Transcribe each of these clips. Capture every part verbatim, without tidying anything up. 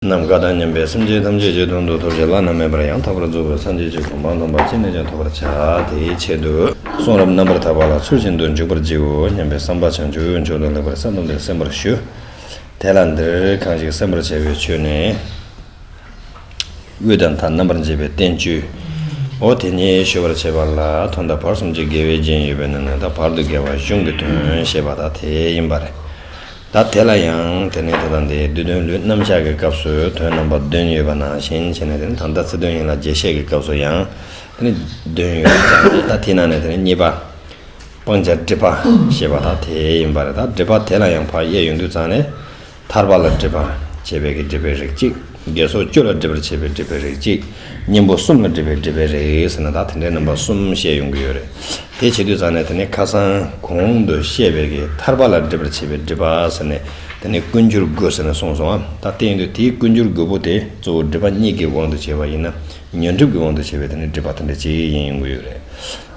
ནམ་མཁའ་དང་མཉམ་པའི་སེམས་ཅན་ཐམས་ཅད་ཀྱི་དོན་དུ་ཐོབ་བྱ་བླ་ན་མེད་པར་ཡང་དག་པར་རྫོགས་པའི་སངས་རྒྱས་ཀྱི་གོ་འཕང་དམ་པ་ཅི་ནས་ཀྱང་ཐོབ་པར་བྱ། དེའི་ཆེད་དུ་གསུང་རབ་རྣམ་པར་དག་པ་ལ་ཚུལ་བཞིན་དུ་འཇུག་པར་བགྱིའོ་སྙམ་པའི་བསམ་པ་བྱང་ཆུབ་མཆོག་ཏུ་ལེགས་པར་གསལ་བཏབ་སྟེ་གསན་པར་ཞུ། དེ་ལ་འདིར་གང་ཞིག་གསན་པར་བྱ་བའི་ཆོས་ནི། དབུས་དང་མཐའ་རྣམ་པར་འབྱེད་པའི་བསྟན་བཅོས། འོ་དེ་ཉིད་ཞུ་བར་བྱེད་པ་ལ་ཐོག་མཐའ་བར་གསུམ་གྱི་དགེ་བའི་རྒྱན་ཡོད་པའི་ནང་ནས་ད་བར་དུ་དགེ་བ་གཞུང་གི་དོན་བཤད་པ་ད་དེ་ཡིན་པ་རེད། ད་དེ་ལ་ཡང་དེ་ནས་ད་ལྟ་འདི་བསྡུས་དོན་ལུས་རྣམ་གཞག་གི་སྐབས་སུ་དོན་རྣམ་པ་བདུན་ཡོད་པ་ནང་བཞིན་བྱས་ནས་དེ་ནི་ད་ལྟ་ཚིག་དོན་ཡིན་ལ་རྒྱས་བཤད་ཀྱི་སྐབས་སུ་ཡང་དེ་ནི་བདུན་ཡོད་པ་ཙང་ད་དེ་ནང་ནས་དེ་ནི་གཉིས་པ། སྤང་བྱ་སྒྲིབ་པ་ཞེས་པ་ད་དེ་ཡིན་པ་རེད། ད་སྒྲིབ་པ་དེ་ལ་ཡང་ཕར་དབྱེ་ཡོང་དུས་ཙང་ནས། ཐར་པ་ལ་སྒྲིབ་པར་བྱེད་པའི་གི་སྒྲིབ་པའི་རིགས་གཅིག་དགེ་སོགས་བཅུ་ལ་སྒྲིབ་པར་བྱེད་པའི་སྒྲིབ་པའི་རིགས་གཅིག་གཉེན་པོ་གསུམ་ལ་སྒྲིབ་པའི་སྒྲིབ་པའི་རིགས་ཟེར་ན་ད་དེ་འདྲའི་རྣམ་པ་གསུམ་བཤད་ཡོང་གི་ཡོད་རེད། དེ་བྱེད་དུས་ཙང་ནས་དེ་ནི་ཁ་སང་གོང་དུ་བཤད་པའི་གི་ཐར་པ་ལ་སྒྲིབ་པར་བྱེད་པའི་སྒྲིབ་པ་ཟེར་ནས་དེ་ནི་ཀུན་སྦྱོར་དགུ་ཟེར་ནས་གསུངས་སོང་ཨ། ད་དེ་ཡིན་དུས་དེའི་ཀུན་སྦྱོར་དགུ་པོ་དེ་གཙོ་བོ་སྒྲིབ་པ་གཉིས་ཀྱི་དབང་དུ་བྱས་པ་ཡིན་ན། ཉོན་སྒྲིབ་ཀྱི་དབང་དུ་བྱས་པའི་དེ་ནི་སྒྲིབ་པ་དེ་འདྲ་ཅིག་ཡིན་ཡོང་གི་ཡོད་རེད།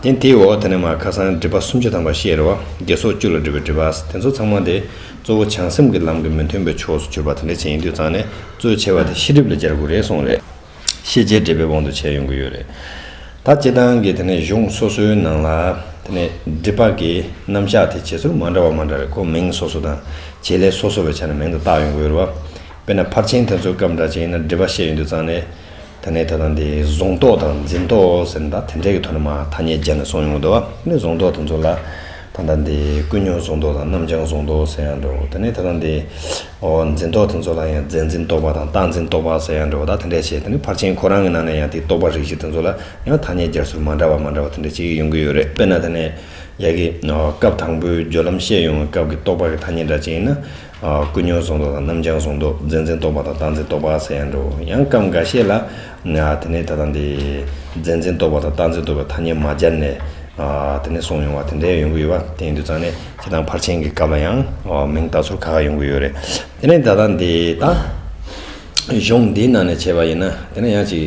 དེ་དེའི་འོག་དེ་ནི་མ་ཁ་སང་སྒྲིབ་པ་སུམ་ཅུ་ཐམ་པ་བཤད་རེད་བ། དགེ་སོགས་བཅུ་ལ་སྒྲིབ་པའི་སྒྲིབ་པ་དེ་ཚོ་ཚང་མ་དེ་གཙོ་བོ་བྱང་སེམས་ཀྱི་ལམ་གྱི་མི་མཐུན་པའི་ཕྱོགས་སུ་གྱུར་པ་དེ་འདྲ་ཅིག་ཡིན་དུས་ཙང་ནས་གཙོ་ཆེ་བ་དེ་ཤེས་སྒྲིབ་ལ་སྦྱར་དགོས་རེད་གསུངས་རེད། ཤེས་བྱའི་སྒྲིབ་པའི་དབང་དུ་བྱས་ཡོང་གི་ཡོད་རེད། ད་སྤྱིར་བཏང་གི་དེ་ནས་གཞུང་སོ་སོའི་ནང་ལ་དེ་ནས་སྒྲིབ་པ་གི་རྣམ་གཞག་དེ་བྱེད་ཚུལ་མ་འདྲ་བ་མ་འདྲ་རེད། ཁོ་མིང་སོ་སོ་དང་བྱེད་ལས་སོ་སོ་བའི་ཆ་ནས་མིང་དུ་བཏགས་ཡོང་གི་ཡོད་རེད་བ། དཔེར་ན་ཕར་ཕྱིན་དེ་ཚོའི་སྐབས་འདྲ་ཅིག་ཡིན་ན་སྒྲིབ་པ་བཤད་ཡོང་དུས་ཙང་ནས། དེ་ནས་ད་ལྟ་འདི་གཟུང་རྟོག་དང་འཛིན་རྟོག་ཟེར་ན་ད་དེ་འདྲའི་གི་ཐོག་ནས་མ་ཐ་སྙད་སྦྱར་ནས་གསུངས་ཡོང་གི་འདུག་བ། དེ་ནས་གཟུང་རྟོག་དེ་ཚོ་ལ་ད་ལྟ་འདི་ཀུན་ཉོན་གཟུང་རྟོག་དང་རྣམ་བྱང་གཟུང་རྟོག་ཟེར་ཡང་འདྲ་བོ། དེ་ནས་ད་ལྟ་འདི་འོ་འཛིན་རྟོག་དེ་ཚོ་ལ་ཡང་རྫས་འཛིན་རྟོག་པ་དང་བཏགས་འཛིན་རྟོག་པ་ཟེར་ཡང་འདྲ་བོ། ད་དེ་འདྲས་བྱས་དེ་ནས་ཕར་ཕྱིན་ཁོ་རང་གི་ནང་ནས་ཡང་དེ་རྟོག་པ་རིགས་བཞི་དེ་ཚོ་ལ་ཡང་ཐ་སྙད་སྦྱར་ཚུལ་མ་འདྲ་བ་མ་འདྲ་བ་དེ་འདྲ་ཅིག་ཡོང་གི་ཡོད་རེད། དཔེར་ན་དེ་ནས་ཡ་གི་སྐབས་དང་པོའི་སྦྱོར་ལམ་བཤད་ཡོང་བའི་སྐབས་ཀྱི་རྟོག་པ་གི་ཐ་སྙད་འདྲ་ཅིག་ཡིན་ན། ཀུན་ཉོན་གཟུང་རྟོག་དང་རྣམ་བྱང་གཟུང་རྟོག་རྫས་འཛིན་རྟོག་པ་དང་བཏགས་འཛིན་རྟོག་པ་ཟེར་ཡང་འགྲོ། ཡང་སྐབས་འགའ་ཤས་ལ་དེ་ནས་ད་ལྟ་འདི་རྫས་འཛིན་རྟོག་པ་དང་བཏགས་འཛིན་རྟོག་པའི་ཐ་སྙད་མ་སྦྱར་ནས་དེ་ནས་གསུངས་ཡོང་བ་དེ་འདྲའི་ཡོང་གི་ཡོད་པ། དེ་ཡིན་དུས་ཙང་ནས་ཁྱེད་རང་ཕར་ཕྱིན་གྱི་སྐབས་ལ་ཡང་མིང་བཏགས་ཚུལ་ཁག་ཁག་ཡོང་གི་ཡོད་རེད། དེ་ནས་ད་ལྟ་འདི་ད་གཞུང་འདིའི་ནང་ནས་བྱས་པ་ཡིན་ན་དེ་ནས་ཡང་ཅིག་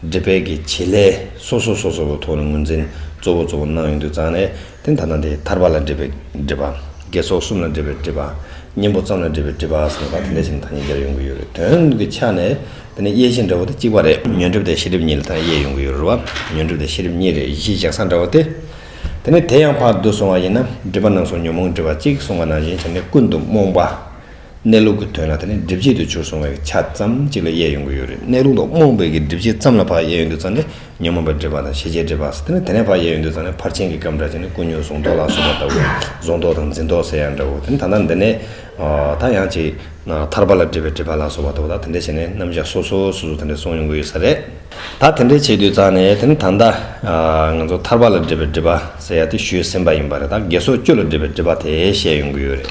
སྒྲིབ་པའི་གི་བྱེད་ལས་སོ་སོ་སོ་སོ་གི་ཐོག་ནས་ངོས་འཛིན་གཙོ་བོ་གཙོ་བོ་གནང་ཡོང་དུས་ཙང་ནས། དེ་ད་ལྟ་འདི་ཐར་པ་ལ་སྒྲིབ་པའི་སྒྲིབ་པ། དགེ་སོགས་གསུམ་ལ་སྒྲིབ་པའི་སྒྲིབ་པ། གཉེན་པོ་ཙམ་ལ་སྒྲིབ་པའི་སྒྲིབ་པ་ཟེར་ནས་ད་དེ་འདྲ་ཞིག་ཐ་སྙད་སྦྱར་ཡོང་གི་ཡོད་རེད། དོན་གྱི་ཆ་ནས་དེ་ནི་དབྱེ་གཞི་འདྲ་བོ་དེ་གཅིག་པ་རེད། ཉོན་སྒྲིབ་དང་ཤེས་སྒྲིབ་གཉིས་ལ་ད་དབྱེ་ཡོང་གི་ཡོད་རེད་བ། ཉོན་སྒྲིབ་དང་ཤེས་སྒྲིབ་གཉིས་རེད། གཞི་བཞག་ས་འདྲ་བོ་དེ། དེ་ནི་དེ་ཡང་ཕར་བསྡུ་སོང་བ་ཡིན་ན་སྒྲིབ་པ་རྣམ་གསུམ་ཉོན་མོངས་སྒྲིབ་པ་གཅིག་གསུངས་པ་ནང་བཞིན་བྱས་ནས་ཀུན་ཏུ་རྨོངས་པ། གནས་ལུགས་ཀྱི་དོན་ལ་དེ་ནི་སྒྲིབ་བྱེད་དུ་གྱུར་སོང་བའི་ཆ་ཙམ་གཅིག་ལ་དབྱེ་ཡོང་གི་ཡོད་རེད། གནས་ལུགས་ལ་རྨོངས་པའི་གི་སྒྲིབ་བྱེད་ཙམ་ལ་ཕར་དབྱེ་ཡོང་དུས་ཙང་ནས་ཉོན་མོངས་པའི་སྒྲིབ་པ་དང་ཤེས་བྱའི་སྒྲིབ་པ་ཟེར། དེ་ནས་དེ་ནས་ཕར་དབྱེ་ཡོང་དུས་ཙང་ནས་ཕར་ཕྱིན་གྱི་སྐབས་འདྲ་བྱས་ནས་ཀུན་ཉོན་གཟུང་རྟོག་ལ་སོགས་པ་ལྟ་བུ། གཟུང་རྟོག་དང་འཛིན་རྟོག་ཟེར་ཡང་འདྲ་བོ། དེ་ནས་ད་ལྟ་འདི་ནས་ད་ཡང་ཅིག་ཐར་པ་ལ་སྒྲིབ་པའི་སྒྲིབ་པ་ལ་སོགས་པ་ལྟ་བུ་ད་དེ་འདྲ་བྱས་ནས་རྣམ་གཞག་སོ་སོ་སོ་སོ་དེ་འདྲ་གསུངས་ཡོང་གི་ཡོད་ས་རེད། ད་དེ་འདྲ་བྱེད་དུས་ཙང་ནས་དེ་ནི་ད་ལྟ་ང་ཚོ་ཐར་པ་ལ་སྒྲིབ་པའི་སྒྲིབ་པ་ཟེར་ཡ་དེ་ཞུས་ཟིན་པ་ཡིན་པ་རེད། ད་དགེ་སོགས་བཅུ་ལ་སྒྲིབ་པའི་སྒྲིབ་པ་དེ་བཤད་ཡོང་གི་ཡོད་རེད།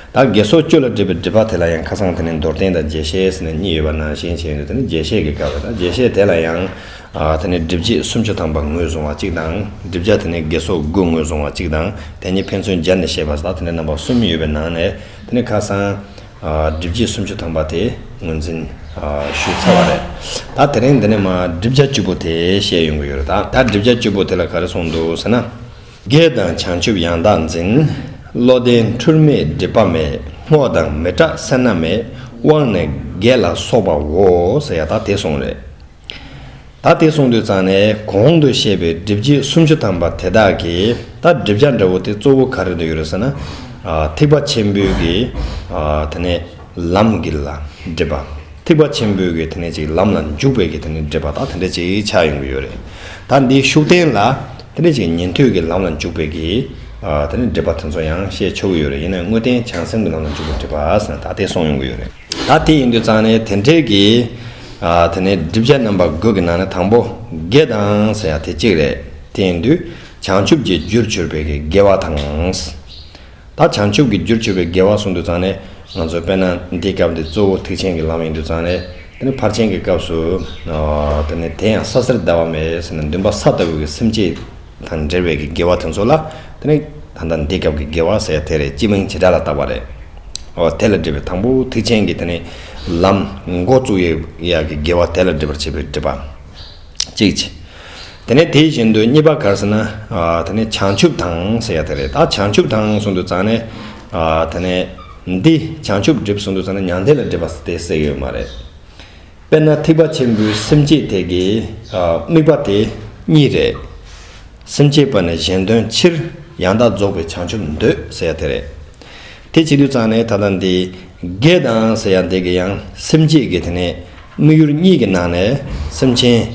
ད་དགེ་སོགས་བཅུ་ལ་སྒྲིབ་པའི་སྒྲིབ་པ་དེ་ལ་ཡང་ཁ་སང་དེ་ནས་མདོར་བསྟན་དང་རྒྱས་བཤད་ཟེར་ནས་གཉིས་ཡོད་པ་ནང་བཞིན་བྱས་ཡོད་དུས་དེ་ནི་རྒྱས་བཤད་ཀྱི་སྐབས་རེད། ད་རྒྱས་བཤད་དེ་ལ་ཡང་དེ་ནི་སྒྲིབ་བྱེད་སུམ་ཅུ་ཐམ་པ་ངོས་བཟུང་བ་གཅིག་དང་། བསྒྲིབ་བྱ་དེ་ནི་དགེ་སོགས་དགུ་ངོས་བཟུང་བ་གཅིག་དང་། དེ་གཉིས་ཕན་ཚུན་སྦྱར་ནས་བཤད་པ་ཟེར་ད་དེ་འདྲའི་རྣམ་པ་གསུམ་ཡོད་པའི་ནང་ནས་དེ་ནི་ཁ་སང་སྒྲིབ་བྱེད་སུམ་ཅུ་ཐམ་པ་དེ་ངོས་འཛིན་ཞུས་ཚར་བ་རེད། ད་དེ་རིང་འདི་ནས་མ་བསྒྲིབ་བྱ་བཅུ་པོ་དེ་བཤད་ཡོང་གི་ཡོད་རེད། ད་ད་བསྒྲིབ་བྱ་བཅུ་པོ་དེ་ལ་ག་རེ་གསུངས་འདུག་ཟེར་ན། དགེ་དང་བྱང་ཆུབ་ཡང་དག་འཛིན། བློ་ལྡན་འཁྲུལ་མེད་སྒྲིབ་པ་མེད། སྔོ་དང་མི་སྐྲག་སེར་སྣ་མེད། དབང་ནི་དགེ་ལ་སོགས་པའོ་ཟེར་ཡ་ད་དེ་གསུངས་རེད། ད་དེ་གསུངས་དུས་ཙང་ནས་གོང་དུ་བཤད་པའི་སྒྲིབ་བྱེད་སུམ་ཅུ་ཐམ་པ་དེ་དག་གི་ད་བསྒྲིབ་བྱ་འདྲ་བོ་དེ་གཙོ་བོ་ག་རེ་འདུག་ཡོད་རེད་ཟེར་ན། ཐེག་པ་ཆེན་པོའི་གི་དེ་ནས་ལམ་གྱི་ལ་སྒྲིབ་པ། ཐེག་པ་ཆེན་པོའི་གི་དེ་ནས་ཅིག་ལམ་ལ་འཇུག་པའི་གི་དེ་ནས་སྒྲིབ་པ་དང་དེ་འདྲ་ཅིག་ཆགས་ཡོང་གི་ཡོད་རེད། ད་འདིའི་ཤུགས་བསྟན་ལ་དེ་འདྲ་ཅིག་ཉན་ཐོས་ཀྱི་ལམ་ལ་འཇུག་པའི་གི་དེ་ནས་སྒྲིབ་པ་དེ་ཚོ་ཡང་བཤད་ཆོག་གི་ཡོད་རེད། ཡིན་ན་དངོས་བསྟན་བྱང་སེམས་ཀྱི་ལམ་ལ་འཇུག་པའི་སྒྲིབ་པ་ཟེར་ན་ད་དེ་གསུངས་ཡོང་གི་ཡོད་རེད། ད་དེ་ཡིན་དུས་ཙང་ནས་དེ་འདྲའི་གི་དེ་ནས་བསྒྲིབ་བྱ་རྣམ་པ་དགུ་གི་ནང་ནས་དང་པོ་དགེ་དང་ཟེར་ཡ་དེ་གཅིག་རེད། དེ་ཡིན་དུས་བྱང་ཆུབ་ཀྱི་རྒྱུར་གྱུར་པའི་གི་དགེ་བ་དང་། ད་བྱང་ཆུབ་ཀྱི་རྒྱུར་གྱུར་པའི་དགེ་བ་གསུངས་དུས་ཙང་ནས་ང་ཚོ་དཔེར་ན་འདི་སྐབས་འདི་གཙོ་བོ་ཐེག་ཆེན་གྱི་ལམ་ཡིན་དུས་ཙང་ནས་དེ་ནི་ཕར་ཕྱིན་གྱི་སྐབས་སུ་དེ་ནི་དེ་ཡང་ས་གསེར་ཟླ་བ་མེད་ཟེར་ནས་འདུན་པ་ས་ལྟ་བུ་གི་སེམས་བསྐྱེད་དང་འབྲེལ་བའི་གི་དགེ་བ་དེ་ཚོ་ལ་དེ་ནི་ད་ལྟ་འདི་སྐབས་ཀྱི་དགེ་བ་ཟེར་ཡ་དེ་རེད། སྤྱི་མིང་བྱེ་བྲག་ལ་བཏགས་པ་རེད། འོ་དེ་ལ་སྒྲིབ་པའི་དང་པོ་ཐེག་ཆེན་གྱི་དེ་ནི་ལམ་འགོ་བཙུགས་ཡས་ཡ་གི་དགེ་བ་དེ་ལ་སྒྲིབ་པར་བྱེད་པའི་སྒྲིབ་པ། གཅིག་བྱས། དེ་ནས་དེ་བཞིན་དུ་གཉིས་པ་ག་རེ་ཟེར་ན། ཨ་དེ་ནས་བྱང་ཆུབ་དང་ཟེར་ཡ་དེ་རེད། ད་བྱང་ཆུབ་དང་གསུངས་དུས་ཙང་ནས། ཨ་དེ་ནས་འདི་བྱང་ཆུབ་སྒྲིབ་གསུངས་དུས་ཙང་ནས་མྱང་འདས་ལ་སྒྲིབ་པ་དེ་ཟེར་གྱི་ཡོད་མ་རེད། དཔེར་ན་ཐེག་པ་ཆེན་པོའི་སེམས་བསྐྱེད་དེ་གི་ཨ་དམིགས་པ་དེ་གཉིས་རེད། སེམས་བསྐྱེད་པ་ནི་གཞན་དོན་ཕྱིར། ཡང་དག་རྫོགས་པའི་བྱང་ཆུབ་འདོད་ཟེར་ཡ་དེ་རེད། དེ་བྱེད་དུས་ཙང་ནས་ད་ལྟ་འདི་དགེ་དང་ཟེར་ཡ་འདི་གི་ཡང་སེམས་བསྐྱེད་ཀྱི་དེ་ནས་དམིགས་ཡུལ་གཉིས་ཀྱི་ནང་ནས་སེམས་ཅན་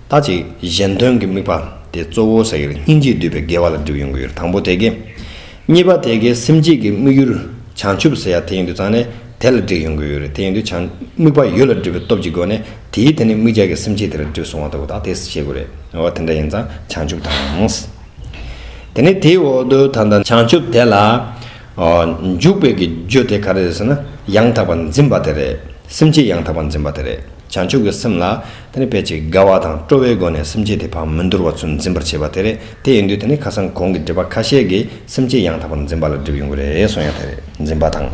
ད་ཅིག་གཞན་དོན་གྱི་དམིགས་པ་དེ་གཙོ་བོ་ཟེར་གྱི་རེད། སྙིང་རྗེས་བསྡུས་པའི་དགེ་བ་ལ་སྒྲིབ་ཡོང་གི་ཡོད་རེད། དང་པོ་དེ་གི། གཉིས་པ་དེ་གའི་སེམས་བསྐྱེད་ཀྱི་དམིགས་ཡུལ་བྱང་ཆུབ་ཟེར་ཡ་དེ་ཡིན་དུས་ཙང་ནས་དེ་ལ་སྒྲིབ་ཡོང་གི་ཡོད་རེད། དེ་ཡིན་དུས་བྱང་དམིགས་པ་ཡུལ་ལ་སྒྲིབ་པའི་སྟོབས་ཀྱི་སྒོ་ནས་དེའི་དེ་ནས་དམིགས་བྱ་གི་སེམས་བསྐྱེད་དེ་ལ་སྒྲིབ་སོང་བ་ལྟ་བུ་དག་དེ་ཤེས་དགོས་རེད། འོ་དེ་འདྲ་ཡིན་ཙང་བྱང་ཆུབ་དང་། དེ་ནས་དེའི་འོག་ཏུ་ད་ལྟ་བྱང་ཆུབ་དེ་ལ་འཇུག་པའི་གི་རྒྱུ་དེ་ག་རེ་རེད་ཟེར་ན་ཡང་དག་པར་འཛིན་པ་དེ་རེད། སེམས་བསྐྱེད་ཡང་དག་པར་འཛིན་པ་དེ་རེད། བྱང་ཆུབ་ཀྱི་སེམས་ལ་དེ་ནི་དཔེ་ཆའི་དགའ་བ་དང་སྤྲོ་བའི་སྒོ་ནས་སེམས་བསྐྱེད་དེ་ཕར་མི་འདོར་བ་ཚུལ་འཛིན་པར་བྱེད་པ་དེ་རེད། དེ་ཡིན་དུས་དེ་ནི་ཁ་སང་གོང་གི་སྒྲིབ་པ་ཁ་ཤས་ཀྱིས་སེམས་བསྐྱེད་ཡང་དག་པར་འཛིན་པ་ལ་སྒྲིབ་ཡོང་གི་རེད་གསུང་ཡ་དེ་རེད། འཛིན་པ་དང་།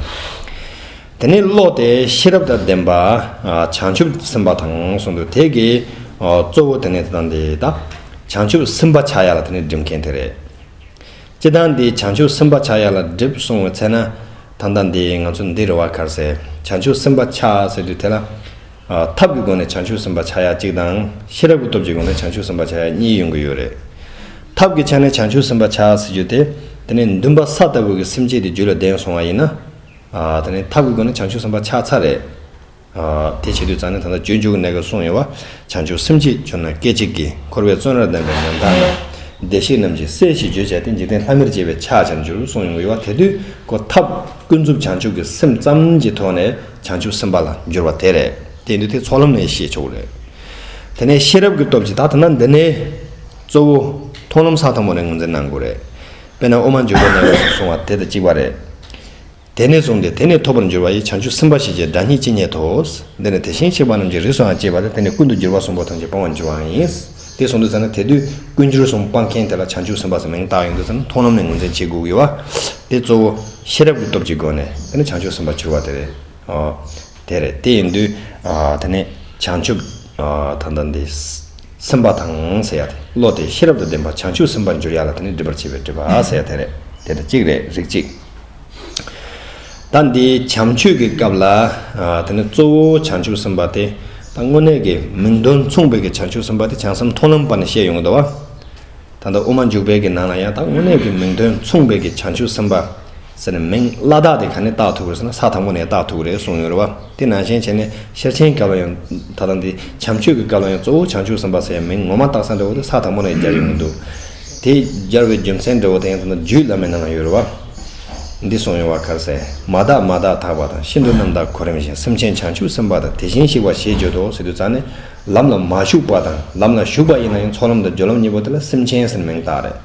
དེ་ནི་བློ་དེ་ཤེས་རབ་དང་ལྡན་པ་ཨ་བྱང་ཆུབ་སེམས་དཔའ་དང་གསུངས་འདུག་དེ་གི་ཨ་གཙོ་བོ་དེ་ནི་དེ་དང་དེ་ད་བྱང་ཆུབ་སེམས་དཔའ་ཆགས་ཡ་ལ་དེ་ནི་སྒྲིབ་མཁན་དེ་རེད། སྤྱིར་བཏང་འདི་བྱང་ཆུབ་སེམས་དཔའ་ཆགས་ཡ་ལ་སྒྲིབ་གསུང་བའི་ཚེ་ན། ད་ལྟ་འདི་ང་ཚོ་འདི་རེད་བ་ག་རེ་ཟེར། བྱང་ཆུབ་སེམས་དཔའ་ཆགས་ཟེར་དུས་དེ་ལ། ཨ་ཐབས་ཀྱི་སྒོ་ནས་བྱང་ཆུབ་སེམས་དཔའ་ཆགས་ཡ་གཅིག་དང་ཤེས་རབ་ཀྱི་སྟོབས་ཀྱི་སྒོ་ནས་བྱང་ཆུབ་སེམས་དཔའ་ཆགས་ཡ་གཉིས་ཡོང་གི་ཡོད་རེད། ཐབས་ཀྱི་ཆ་ནས་བྱང་ཆུབ་སེམས་དཔའ་ཆགས་ཟེར་རྒྱུ་དེ། དེ་ནས་འདུན་པ་ས་ལྟ་བུ་གི་སེམས་བསྐྱེད་དེ་རྒྱུད་ལ་ལྡན་སོང་བ་ཡིན་ན། ཨ་དེ་ནས་ཐབས་ཀྱི་སྒོ་ནས་བྱང་ཆུབ་སེམས་དཔའ་ཆགས་ཚར་རེད། ཨ་དེ་བྱེད་དུས་ཙང་ནས་ད་ལྟ་སྤྱོད་འཇུག་གི་གནས་སྐབས་གསུངས་ཡོད་པ། བྱང་ཆུབ་སེམས་བསྐྱེད་གྱུར་ན་སྐད་ཅིག་གིས། འཁོར་བའི་བཙོན་རར་འདོན་པའི་ཉམ་ཐག་རྣམས། བདེ་གཤེགས་རྣམས་ཀྱི་སྲས་ཞེས་བརྗོད་བྱ་སྟེ། འཇིག་རྟེན་ལྷ་མིར་བཅས་པས་ཕྱག་བྱར་འགྱུར་གསུངས་ཡོང་གི་ཡོད་པ། དེ་དུས་ཁོ་ཐབས་ཀུན་རྫོབ་བྱང་ཆུབ་ཀྱི་སེམས་ཙམ་གྱི་ཐོག་ནས་བྱང་ཆུབ་སེམས་དཔའ་ལ་འགྱུར་བ་དེ་རེད། དེ་ཡིན་དུས་དེ་ཚོགས་ལམ་ནས་ཤེས་ཆོག་གི་རེད། དེ་ནས་ཤེས་རབ་ཀྱི་སྟོབས་ཀྱིས་ད་ད་ན་འདི་ནས་གཙོ་བོ་མཐོང་ལམ་ས་དང་པོ་ནས་ངོས་འཛིན་གནང་དགོས་རེད། དཔེར་ན་དབུ་མ་འཇུག་པའི་གནས་སྐབས་སུ་གསུངས་པ་དེ་དང་གཅིག་པ་རེད། དེ་ནས་བཟུང་སྟེ་དེ་ནས་ཐོབ་པར་འགྱུར་བ་ཡི། བྱང་ཆུབ་སེམས་དཔའ་ཞེས་བྱའི་སྒྲ་སྙན་ཅི་སྙེད་དོ། འདི་ནི་དེ་བཞིན་གཤེགས་པ་རྣམས་ཀྱི་རིགས་སུའང་སྐྱེས་པ་སྟེ། དེ་ནི་ཀུན་ཏུ་འགྱུར་བ་གསུམ་པོ་ཐམས་ཅད་སྤང་བར་འགྱུར་བའང་ཡིན། དེ་གསུངས་དུས་ཙ་ན་དེ་དུས་ཀུན་འགྱུར་གསུམ་སྤང་མཁན་དེ་ལ་བྱང་ཆུབ་སེམས་དཔའ་ཟེར་མིང་བཏགས་ཡོང་དུས་ཙ་ན་མཐོང་ལམ་ནས་ངོས་འཛིན་བྱེད་དགོས་ཀྱི་ཡོད་པ། དེ་གཙོ་བོ་ཤེས་རབ་ཀྱི་སྟོབས་ཀྱི་སྒོ་ནས་དེ་ནི་བྱང་ཆུབ་སེམས་དཔའ་གྱུར་པ་དེ་རེད། དེ་རེད། དེ་ཡིན་དུས་དེ་ནི་བྱང་ཆུབ་ད་ལྟ་འདི་སེམས་དཔའ་དང་ཟེར་ཡ་དེ་བློ་དེ་ཤེས་རབ་དང་ལྡན་པ་བྱང་ཆུབ་སེམས་དཔའ་འགྱུར་ཡ་ལ་དེ་ནི་སྒྲིབ་པར་བྱེད་པའི་སྒྲིབ་པ་ཟེར་ཡ་དེ་རེད། དེ་དང་གཅིག་རེད། རིགས་གཅིག་ད་འདི་བྱམས་ཆོས་ཀྱི་སྐབས་ལ་དེ་ནི་གཙོ་བོ་བྱང་ཆུབ་སེམས་དཔའ་དེ་ད་དངོས་གནས་ཀྱི་མིང་དོན་མཚུངས་པའི་གི་བྱང་ཆུབ་སེམས་དཔའ་དེ་བྱང་སེམས་མཐོང་ལམ་པ་ནས་བཤད་ཡོང་གི་འདུག་བ། ད་ལྟ་དབུ་མ་འཇུག་པའི་གི་ནང་ལ་ཡང་ད་དངོས་གནས་ཀྱི་མིང་དོན་མཚུངས་པའི་གི་བྱང་ཆུབ་སེམས་དཔའ་ཟེར་ནས་མིང་བླ་དྭགས་དེ་ག་ནས་བཏགས་ཐུབ་རེད་ཟེར་ན་ས་དང་པོ་ནས་བཏགས་ཐུབ་རེད་གསུངས་ཡོད་རེད་བ། དེ་ནང་བཞིན་བྱས་ནས་ཤེར་ཕྱིན་སྐབས་ལ་ཡང་ད་ལྟ་འདི་བྱམས་ཆོས་ཀྱི་སྐབས་ལ་ཡང་གཙོ་བོ་བྱང་ཆུབ་སེམས་དཔའ་ཟེར་ཡང་མིང་ངོ་མ་བཏགས་ས་འདྲ་བོ་དེ་ས་དང་པོ་ནས་སྦྱར་ཡོང་གི་འདུག་དེ་སྦྱར་བའི་རྒྱུ་མཚན་འདྲ་བོ་དེ་ཡང་ད་ལྟ་རྒྱུད་བླ་མའི་ནང་ལ་ཡོད་རེད་བ། འདི་གསུངས་ཡོད་བ། ག་རེ་ཟེར། མ་དག་མ་དག་ཐག་པ་དང་། ཤིན་ཏུ་རྣམ་དག་གོ་རིམ་བཞིན། སེམས་ཅན་བྱང་ཆུབ་སེམས་དཔའ་དང་། དེ་བཞིན་གཤེགས་པ་ཞེས་བརྗོད་དོ་ཟེར་དུས་ཙང་ནས་ལམ་ལ་མ་ཞུགས་པ་དང་ལམ་ལ་ཞུགས་པ་ཡིན་ན་ཡང་ཚོགས་ལམ་དང་སྦྱོར་ལམ་གཉིས་པོ་དེ་ལ་སེམས་ཅན་ཟེར་མིང་བཏགས་རེད།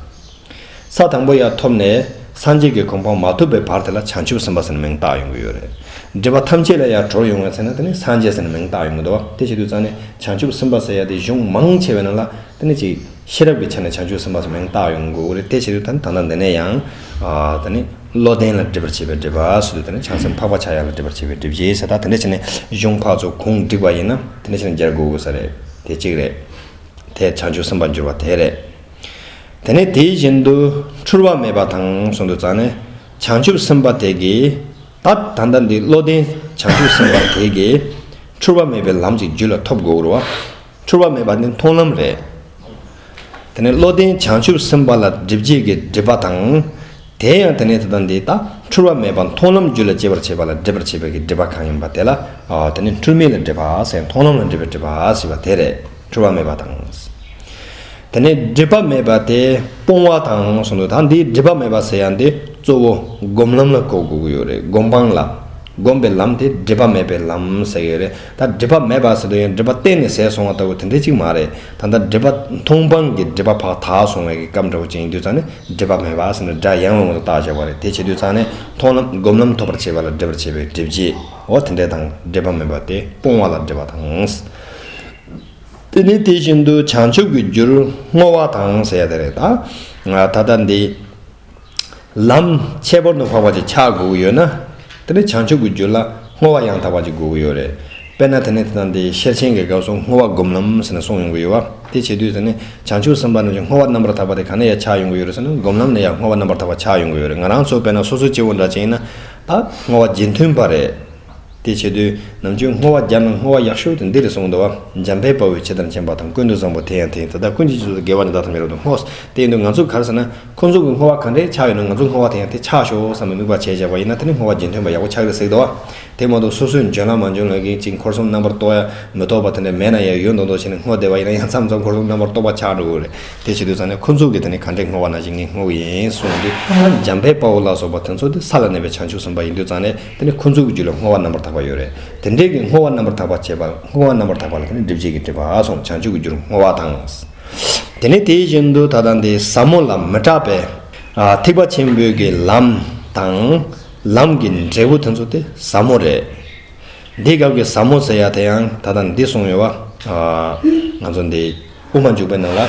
ས་དང་པོ་ཡར་ཐོབ་ནས་སངས་རྒྱས་ཀྱི་གོ་འཕང་མ་ཐོབ་པའི་བར་དེ་ལ་བྱང་ཆུབ་སེམས་དཔའ་ཟེར་མིང་བཏགས་ཡོང་གི་ཡོད་རེད། སྒྲིབ་པ་ཐམས་ཅད་ལས་ཡར་གྲོལ་ཡོང་བའི་ཚེ་ན་དེ་ནི་སངས་རྒྱས་ཟེར་མིང་བཏགས་ཡོང་གི་འདུག་བ། དེ་བྱེད་དུས་ཙང་ནས་བྱང་ཆུབ་སེམས་དཔའ་ཟེར་ཡ་དེ་གཞུང་མང་ཆེ་བའི་ནང་ལ་དེ་ནི་ཅིག་ཤེས་རབ་ཀྱི་ཆ་ནས་བྱང་ཆུབ་སེམས་དཔའ་ཟེར་མིང་བཏགས་ཡོང་གི་ཡོད་རེད། དེ་བྱེད་དུས་ད་ནི་ད་ལྟ་འདི་ནས་ཡང་ཨ་ད་ནི་བློ་ལྡན་ལ་སྒྲིབ་པར་བྱེད་པའི་སྒྲིབ་པ་ཟེར་དུས་ད་ནི་བྱང་སེམས་འཕགས་པ་ཆགས་ཡ་ལ་སྒྲིབ་པར་བྱེད་པའི་སྒྲིབ་བྱེད་ཟེར། ད་དེ་འདྲ་བྱས་ནས་གཞུང་ཕར་ཚུར་གུང་བསྒྲིགས་པ་ཡིན་ན་དེ་འདྲ་བྱས་ནས་སྦྱར་དགོས་དགོས་ས་རེད། དེ་གཅིག་རེད། དེ་བྱང་ཆུབ་སེམས་དཔའ་འགྱུར་བ་དེ་རེད། དེ་ནས་དེ་བཞིན་དུ་འཁྲུལ་བ་མེད་པ་དང་གསུངས་དུས་ཙང་ནས་བྱང་ཆུབ་སེམས་དཔའ་དེ་གིས་ད་ད་ལྟ་འདི་བློ་ལྡན་བྱང་ཆུབ་སེམས་དཔའ་དེ་གིས་འཁྲུལ་བ་མེད་པའི་ལམ་ཅིག་རྒྱུད་ལ་ཐོབ་དགོས་རེད་བ། འཁྲུལ་བ་མེད་པ་ནི་མཐོང་ལམ་རེད། དེ་ནས་བློ་ལྡན་བྱང་ཆུབ་སེམས་དཔའ་ལ་སྒྲིབ་བྱེད་ཀྱི་སྒྲིབ་པ་དང་། དེ་ཡང་དེ་ནས་དེ་དང་འདི་ལྟ་འཁྲུལ་བ་མེད་པ་མཐོང་ལམ་རྒྱུད་ལ་སྐྱེ་བར་བྱེད་པ་ལ་སྒྲིབ་པར་བྱེད་པའི་གི་སྒྲིབ་པ་གང་ཡིན་པ་དེ་ལ་ཨ་དེ་ནི་འཁྲུལ་མེད་ལ་སྒྲིབ་པ་ཟེར། མཐོང་ལམ་ལ་སྒྲིབ་པའི་སྒྲིབ་པ་ཟེར་བ་དེ་རེད། འཁྲུལ་བ་མེད་པ་དང་། དེ་ནས་སྒྲིབ་པ་མེད་པ་དེ་སྤོང་བ་དང་གསུངས་འདུག་ད་འདིའི་སྒྲིབ་པ་མེད་པ་ཟེར་ཡ་འདི་གཙོ་བོ་སྒོམ་ལམ་ལ་གོ་དགོས་ཀྱི་ཡོད་རེད། སྒོམ་སྤང་ལ། སྒོམ་པའི་ལམ་དེ་སྒྲིབ་པ་མེད་པའི་ལམ་ཟེར་གྱི་ཡོད་རེད། ད་སྒྲིབ་པ་མེད་པ་ཟེར་དུས་ཡང་སྒྲིབ་པ་གཏན་ནས་ཟད་སོང་བ་ལྟ་བུ་དེ་འདྲ་ཅིག་མ་རེད། ད་ལྟ་སྒྲིབ་པ་མཐོང་སྤང་གི་སྒྲིབ་པ་ཕར་དག་སོང་བའི་གི་སྐབས་འདྲ་བོ་ཅིག་ཡིན་དུས་ཙང་ནས་སྒྲིབ་པ་མེད་པ་ཟེར་ནས་སྒྲ་ཡང་བའི་ངོ་ལ་བཏགས་བཞག་པ་རེད། དེ་བྱེད་དུས་ཙང་ནས་མཐོང་ལམ་སྒོམ་ལམ་ཐོབ་པར་བྱེད་པ་ལ་སྒྲིབ་པར་བྱེད་པའི་སྒྲིབ་བྱེད། འོ་དེ་འདྲ་དང་སྒྲིབ་པ་མེད་པ་དེ་སྤོང་བ་ལ་སྒྲིབ་པ་དང་། དེ་ནས་དེ་བཞིན་དུ་བྱང་ཆུབ་ཀྱི་རྒྱུར་བསྔོ་བ་དང་ཟེར་ཡ་དེ་རེད། ད་ད་ལྟ་འདི་ལམ་ཁྱད་པར་དུ་འཕགས་པ་ཅིག་ཆགས་དགོས་ཀྱི་ཡོད་ན། དེ་ནི་བྱང་ཆུབ་ཀྱི་རྒྱུ་ལ་བསྔོ་བ་ཡང་དག་པ་ཅིག་དགོས་ཀྱི་ཡོད་རེད། དཔེར་ན་དེ་ནི་དེ་དང་དེ་ཤེར་ཕྱིན་གྱི་སྐབས་སུ་བསྔོ་བ་སྒོམ་ལམ་ཟེར་ནས་གསུངས་ཡོང་གི་ཡོད་པ། དེ་བྱེད་དུས་དེ་ནི་བྱང་ཆུབ་སེམས་དཔའ་རྣམས་ཀྱི་བསྔོ་བ་རྣམ་པར་དག་པ་དེ་ག་ནས་ཡང་ཆགས་ཡོང་གི་ཡོད་རེད་ཟེར་ན་སྒོམ་ལམ་ནས་ཡང་བསྔོ་བ་རྣམ་པར་དག་པ་ཆགས་ཡོང་གི་ཡོད་རེད། ང་རང་ཚོ་དཔེར་ན་སོ་སོ་སྐྱེ་བོ་འདྲ་ཅིག་ཡིན་ན་ད་བསྔོ་བ་རྗེས་མཐུན་པ་རེད། དེ་བྱེད་དུས་ ནམ་རྒྱུན་བསྔོ་བ་རྒྱབ་ན་བསྔོ་བ་ཡག་ཤོས་དེ་འདི་རེད་གསུངས་འདུག་བ། འཇམ་དཔལ་དཔའ་བོས་ཇི་ལྟར་མཁྱེན་པ་དང་། ཀུན་ཏུ་བཟང་པོ་དེ་ཡང་དེ་ཡིན། དེ་དག་ཀུན་གྱི་རྗེས་སུ་དགེ་བ་ནི་བདག་ཐོབ་མི་རབ་ཏུ་བསྔོ། དེ་ཡིན་དུས་ང་ཚོ་ག་རེ་ཟེར་ན་ཁོ་ཚོ་གི་བསྔོ་བ་ག་འདྲས་ཆགས་ཡོད་ན་ང་ཚོ་བསྔོ་བ་དེ་ཡང་དེ་ཆགས་ཤོག་བསམ་པའི་དམིགས་པ་བྱས་བཞག་པ་ཡིན་ན་དེ་ནི་བསྔོ་བ་རྒྱུན་མཐུད་པ་ཡག་པོ་ཆགས་ཀྱི་རེད་ཟེར་གི་འདུག་བ། དེ་མ་གཏོགས་སོ་སོའི་འཇོན་ལ་མ་འཇོན་ལ་གི་ཅིག་འཁོར་གསུམ་རྣམ་པར་རྟོག་ཡ་མི་རྟོག་པ་དེ་འདྲ་མེད་ན་ཡང་ཡོད་མདོག་མདོག་བྱས་ནས་བསྔོ་བསྡད་པ་ཡིན་ན་ཡང་མཚམས་མཚམས་འཁོར་གསུམ་རྣམ་པར་རྟོག་པ་ཆགས་འགྲོ་གི་རེད། དེ་བྱེད་དུས་ཙང་ནས་ཁོ་ཚོ་གིས་དེ་ནི་ག་འདྲས་བསྔོ་བ་ནང་བཞིན་ངས་བསྔོ་གི་ཡིན་གསུངས་དུས། འཇམ་དཔལ་དཔའ་བོ་ལ་སོགས་པ་དེ་ཚོ་དེ་ས་ལ་གནས་པའི་བྱང་ཆུབ་སེམས་དཔའ་ཡིན་དུས་ཙང་ནས་དེ་ནི་ཁོ་ཚོ་གི་རྒྱུད་ལ་བསྔོ་བ་རྣམ་པར་དག་པ་ཡོད་རེད། དེ་འདྲས་ཀྱི་བསྔོ་བ་རྣམ་པར་དག་པ་བྱེད་པ། བསྔོ་བ་རྣམ་པར་དག་པ་ལ་དེ་ནི་སྒྲིབ་བྱེད་ཀྱི་སྒྲིབ་པ་གསུངས། བྱང་ཆུབ་ཀྱི་རྒྱུར་བསྔོ་བ་དང་། དེ་ནི་དེ་བཞིན་དུ་ད་ལྟ་འདི་ཟབ་མོ་ལ་མི་སྐྲག་པའི་ཨ་ཐེག་པ་ཆེན་པོའི་གི་ལམ་དང་། ལམ་གྱི་འབྲས་བུ་དེ་ཚོ་དེ་ཟབ་མོ་རེད། འདི་སྐབས་ཀྱི་ཟབ་མོ་ཟེར་ཡ་དེ་ཡང་ད་ལྟ་འདི་གསུངས་ཡོད་བ། ཨ་ང་ཚོ་འདི་དབུ་མ་འཇུག་པའི་ནང་ལ།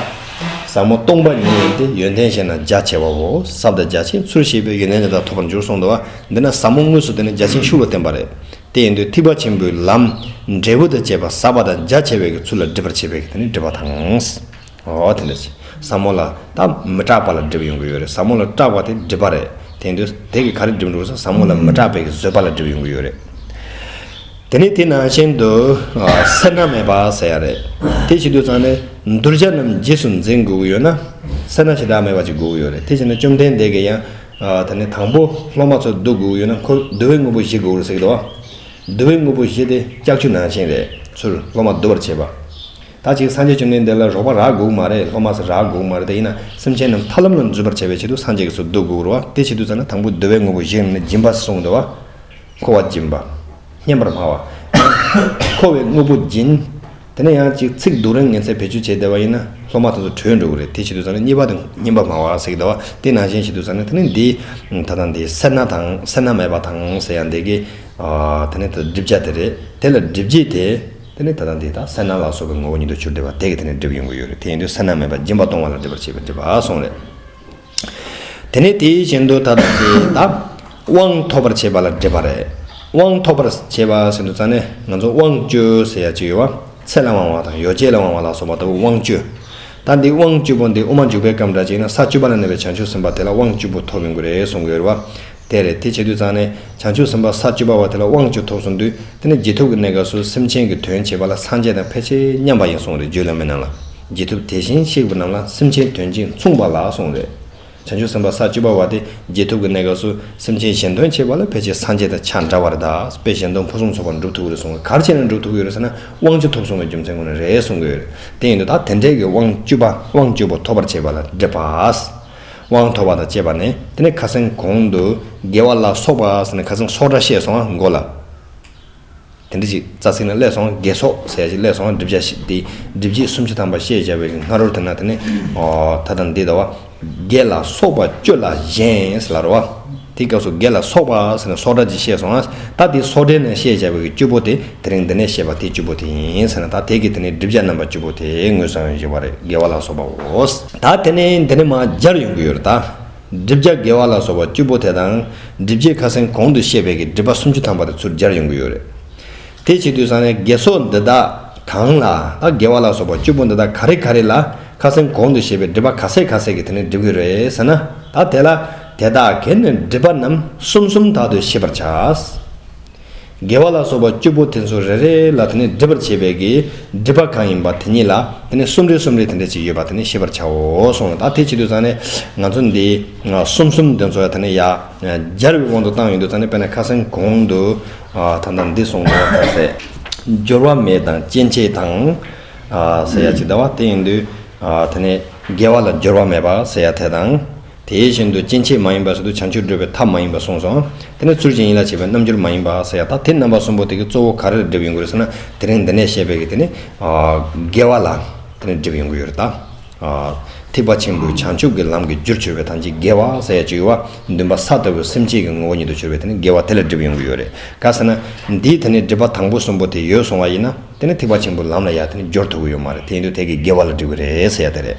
ཟབ་མོ་སྟོང་པ་ཉིད་ཡིན་ཏེ། ཡོན་ཏན་ཤེས་ན་རྒྱ་ཆེ་བའོ། ཟབ་དང་རྒྱ་ཆེ་ཚུལ་ཤེས་པས། ཡོན་ཏན་དེ་དག་ཐོབ་པར་འགྱུར་གསུངས་འདུག་བ། འདི་ན་ཟབ་མོ་དངོས་སུ་དེ་ནི་རྒྱ་ཆེན་ཤུགས་ལ་བསྟན་པ་རེད། དེ་ཡིན་དུས་ཐེག་པ་ཆེན་པོའི་ལམ་འབྲས་བུ་དང་བཅས་པ་ཟབ་པ་དང་རྒྱ་ཆེ་བའི་གི་ཚུལ་ལ་སྒྲིབ་པར་བྱེད་པའི་གི་དེ་ནི་སྒྲིབ་པ་དང་། འོ་དེ་འདྲ་ཞིག་ཟབ་མོ་ལ་ད་མི་སྐྲག་པ་ལ་སྒྲིབ་ཡོང་གི་ཡོད་རེད། ཟབ་མོ་ལ་སྐྲག་པ་དེ་སྒྲིབ་པ་རེད། དེ་འདུག་དེ་གི་ག་རེ་སྒྲིབ་འགྲོ་ཟེར་ཟབ་མོ་ལ་མི་སྐྲག་པའི་གི་བཟོད་པ་ལ་སྒྲིབ་ཡོང་གི་ཡོད་རེད། དེ་ནས་དེ་ནང་བཞིན་དུ་ཨ་སེར་སྣ་མེད་པ་ཟེར་ཡ་རེད། དེ་བྱེད་དུས་ཙང་ནས་གདུལ་བྱ་རྣམས་རྗེས་སུ་འཛིན་དགོས་ཀྱི་ཡོད་ན་སེར་སྣ་ཞེ་དྲག་མེད་པ་ཅིག་དགོས་ཀྱི་ཡོད་རེད། དེ་བྱས་ན་བཅོམ་ལྡན་འདས་ཀྱིས་ཡང་ཨ་དེ་ནས་དང་པོ་སློབ་མ་ཚོ་བསྡུ་དགོས་ཀྱི་ཡོད་ན་ཁོ་བསྡུ་བའི་དངོས་པོ་བཞི་དགོས་རེད་ཟེར་གི་འདུག་བ། བསྡུ་བའི་དངོས་པོ་བཞི་དེ་ལྕགས་ཀྱུ་ནང་བཞིན་རེད། ཚུར་སློབ་མ་བསྡུ་བར་བྱེད་པ། ད་ཅིག་སངས་རྒྱས་བཅོམ་ལྡན་འདས་ལ་རོགས་པ་རག་དགོས་མ་རེད། སློབ་མ་ཚོ་རག་དགོས་མ་རེད། དེ་ཡིན་ན་སེམས་ཅན་རྣམས་ཐར་ལམ་ལ་འཛུད་པར་བྱ་བའི་ཆེད་དུ་སངས་རྒྱས་ཀྱིས་ཚུར་བསྡུ་དགོས་རེད་བ། དེ་བྱེད་དུས་ཙང་ན་དང་པོ་བསྡུ་བའི་དངོས་པོ་བཞི་ནི་སྦྱིན་པ་གསུངས་འདུག་བ། མཁོ་བ་སྦྱིན་པ། སྙན་པར་སྨྲ་བ། མཁོ་བའི་དངོས་པོ་སྦྱིན། དེ་ནས་ཡང་ཅིག་ཚིག་སྡུག་རུས་ངན་ཚད་བེད་སྤྱོད་བྱས་བསྡད་པ་ཡིན་ན་སློབ་མ་དེ་ཚོ་བྲོས་འགྲོ་གི་རེད། དེ་བྱེད་དུས་ཙང་ན་གཉིས་པ་དེ་སྙན་པར་སྨྲ་བ་ཟེར་གི་འདུག་བ། དེ་ནང་བཞིན་བྱེད་དུས་ཙང་ན་དེ་ནི་འདི་ད་ལྟ་འདི་སེར་སྣ་དང་སེར་སྣ་མེད་པ་དང་ཟེར་ཡ་འདི་གི་ཨ་དེ་ནི་ད་སྒྲིབ་བྱ་དེ་རེད། དེ་ལ་སྒྲིབ་བྱེད་དེ། དེ་ནི་ད་ལྟ་འདི་དག་སེར་སྣ་ལ་སོགས་པའི་ངོ་བོ་ཉིད་དུ་གྱུར་བསྡད་པ་དེ་གིས་དེ་ནི་སྒྲིབ་ཡོང་གི་ཡོད་རེད། དེ་ཡིན་དུས་སེར་སྣ་མེད་པ་སྦྱིན་པ་གཏོང་བ་ལ་སྒྲིབ་པར་བྱེད་པའི་སྒྲིབ་པ་གསུངས་རེད། དེ་ནི་དེའི་བཞིན་དུ་ད་ལྟ་འདི་དག་དབང་ཐོབ་པར་བྱེད་པ་ལ་སྒྲིབ་པ་རེད། དབང་ཐོབ་པར་བྱེད་པ་ཟེར་དུས་ཙང་ནས་ང་ཚོ་དབང་བཅུ་ཟེར་ཡ་ཅིག་ཡོད་བ། ཚེ་ལ་དབང་བ་དང་ཡོ་བྱད་ལ་དབང་བ་ལ་སོགས་པ་ལྟ་བུ་དབང་བཅུ། ད་འདི་དབང་བཅུ་པོ་འདི་དབུ་མ་འཇུག་པའི་སྐབས་འདྲ་ཅིག་ན་ས་བཅུ་པ་ལ་གནས་པའི་བྱང་ཆུབ་སེམས་དཔའ་དེ་ལ་དབང་བཅུ་པོ་ཐོབ་ཡོང་གི་རེད་གསུང་གི་ཡོད་རེད་བ། དེ་རེད། དེ་བྱེད་དུས་ཙང་ནས་བྱང་ཆུབ་སེམས་དཔའ་ས་བཅུ་པ་བ་དེ་ལ་དབང་བཅུ་ཐོབ་སོང་དུས་དེ་ནི་རྗེས་ཐོབ་ཀྱི་གནས་སྐབས་སུ་སེམས་ཅན་གྱི་དོན་བྱེད་པ་ལ་སངས་རྒྱས་དང་ཕལ་ཆེར་མཉམ་པ་ཡིན་གསུངས་རེད། རྒྱུད་བླ་མའི་ནང་ལ། རྗེས་ཐོབ་དེ་བཞིན་གཤེགས་པ་རྣམས་ལ་སེམས་ཅན་དོན་བྱེད་མཚུངས་པ་ལ་གསུངས་རེད། བྱང་ཆུབ་སེམས་དཔའ་ས་བཅུ་པ་བ་དེ་རྗེས་ཐོབ་ཀྱི་གནས་སྐབས་སུ་སེམས་ཅན་གཞན་དོན་བྱེད་པ་ལ་ཕལ་ཆེར་སངས་རྒྱས་དང་ཆ་འདྲ་བ་རེད། ད་དཔེ་གཞན་དོན་ཕུན་སུམ་ཚོགས་པར་འགྲུབ་ཐུབ་ཀྱི་རེད་གསུངས། ག་རེ་བྱས་ནས་འགྲུབ་ཐུབ་ཀྱི་ཡོད་རེད་ཟེར་ན་དབང་བཅུ་ཐོབ་སོང་བའི་རྒྱུ་མཚན་ངོས་ནས་རེད་གསུང་གི་ཡོད་རེད། དེ་ཡིན་དུས་ད་དེ་འདྲའི་གི་དབང་བཅུ་པ་དབང་བཅུ་པོ་ཐོབ་པར་བྱེད་པ་ལ་སྒྲིབ་པ། དབང་ཐོབ་པ་དང་བཅས་པ་ནི་དེ་ནི་ཁ་སང་གོང་དུ་དགེ་བ་ལ་སོགས་པ་ཟེར་ནས་ཁ་སང་སོགས་སྒྲ་བཤད་སོང་ང་མགོ་ལ། དེ་འདྲ་ཞིག་རྩ་ཚིག་ནས་སླེབས་སོང་། དགེ་སོགས་ཟེར་ཡ་ཞིག་སླེབས་སོང་། སྒྲིབ་བྱ་ཞིག་དེ་སྒྲིབ་བྱེད་སུམ་ཅུ་ཐམ་པ་བཤད་བྱ་བའི་སྔ་རོལ་དེ་ན་དེ་ནི་ཨོ་ད་ལྟ་འདི་ལྟ་བ། དགེ་ལ་སོགས་པ་བཅུ་ལ་གཞན་ཟེར་ལ་རོ་བ། དེའི་སྐབས་སུ་དགེ་ལ་སོགས་པ་ཟེར་ནས་སོགས་སྒྲ་ཅིག་བཤད་སོང་ང་། ད་དེ་སོགས་སྒྲའི་ནང་བཤད་བྱ་བའི་བཅུ་པོ་དེ་དེ་རིང་འདི་ནས་བཤད་པ་དེ་བཅུ་པོ་དེ་ཡིན་ཟེར་ན། ད་དེ་གི་དེ་ནི་སྒྲིབ་བྱ་རྣམ་པ་བཅུ་པོ་དེ་ངོས་བཟུང་བཞག་པ་རེད། དགེ་བ་ལ་སོགས་པའོ། ད་དེ་ནི་འདི་ནི་མར་སྦྱར་ཡོང་གི་ཡོད་རེད་ད། སྒྲིབ་བྱ་དགེ་བ་ལ་སོགས་པ་བཅུ་པོ་དེ་དང་། སྒྲིབ་བྱེད་ཁ་སང་གོང་དུ་བཤད་པའི་གི་སྒྲིབ་པ་སུམ་ཅུ་ཐམ་པ་དེ་ཚུར་སྦྱར་ཡོང་གི་ཡོད་རེད། དེ་བྱེད་དུས་ཙང་ནས་དགེ་སོགས་འདི་དག་གང་ལ། ད་དགེ་བ་ལ་སོགས་པ་བཅུ་པོ་འདི་དག་ག་རེ་ག་རེ་ལ་ཁ་སང་གོང་དུ་བཤད་པའི་སྒྲིབ་པ་ག་ཚད་ག་ཚད་ཀྱིས་དེ་ནི་སྒྲིབ་ཀྱི་རེད་ཟེར་ན། ད་དེ་ལ་དེ་དག་གིས་ནི་སྒྲིབ་པ་རྣམས་གསུམ་གསུམ་དག་ཏུ་ཤེས་པར་བྱ། དགེ་བ་ལ་སོགས་པ་བཅུ་པོ་དེ་ཚོ་རེ་རེ་ལ་དེ་ནི་སྒྲིབ་པར་བྱེད་པའི་གི་སྒྲིབ་པ་གང་ཡིན་པ་དེ་ཉིད་ལ་དེ་ནི་གསུམ་རེ་གསུམ་རེ་དེ་འདྲ་ཅིག་ཡོད་པ་དེ་ནི་ཤེས་པར་བྱའོ་གསུངས། ད་དེ་བྱེད་དུས་ཙང་ནས་ང་ཚོ་འདི་གསུམ་གསུམ་དེ་ཚོ་ཡ་དེ་ནི་ཡ་སྦྱར་བའི་དབང་དུ་བཏང་ཡོང་དུས་ཙང་ནས། དཔེར་ན་ཁ་སང་གོང་དུ་ད་ལྟ་འདི་གསུངས་འདུག་ད་ཟེར། སྦྱོར་བ་མེད་དང་སྐྱེ་མཆེད་དང་ཟེར་ཡ་ཅིག་ད་བ། དེ་ཡིན་དུས་དེ་ནི་དགེ་བ་ལ་སྦྱོར་བ་མེད་པ་ཟེར་ཡ་དེ་དང་། དེ་བཞིན་དུ་སྐྱེ་མཆེད་མ་ཡིན་པ་ཟེར་དུས་བྱང་ཆུབ་སྒྲུབ་པའི་ཐབས་མ་ཡིན་པ་གསུངས་སོང་། དེ་ནི་ཚུལ་གྱིས་ཡིད་ལ་བྱེད་པའི་རྣམ་འགྱུར་མ་ཡིན་པ་ཟེར་ཡ། ད་དེ་རྣམ་པ་གསུམ་པོ་དེ་གིས་གཙོ་བོ་ག་རེ་ལ་སྒྲིབ་ཡོང་གི་རེད་ཟེར་ན། དེ་རིང་འདི་ནས་བཤད་པའི་གི་དེ་ནི་དགེ་བ་ལ་དེ་ནི་སྒྲིབ་ཡོང་གི་ཡོད་རེད་ད། ཐེག་པ་ཆེན་པོའི་བྱང་ཆུབ་ཀྱི་ལམ་གྱི་རྒྱུར་གྱུར་པའི་ཐམས་ཅད་དགེ་བ་ཟེར་ཡ་ཅིག་ཡོད་བ། འདུན་པ་ས་ལྟ་བུའི་སེམས་བསྐྱེད་ཀྱི་ངོ་བོ་ཉིད་དུ་གྱུར་པའི་དེ་ནི་དགེ་བ་དེ་ལ་སྒྲིབ་ཡོང་གི་ཡོད་རེད། ག་ཟེར་ན། འདིའི་དེ་ནི་སྒྲིབ་པ་དང་པོ་གསུམ་པོ་དེ་ཡོད་སོང་བ་ཡིན་ན། དེ་ནི་ཐེག་པ་ཆེན་པོའི་ལམ་ལ་ཡང་དེ་ནི་སྦྱོར་ཐུབ་ཀྱི་ཡོད་མ་རེད། དེ་ཡིན་དུས་དེ་གི་དགེ་བ་ལ་སྒྲིབ་ཀྱི་རེད་ཟེར་ཡ་དེ་རེད།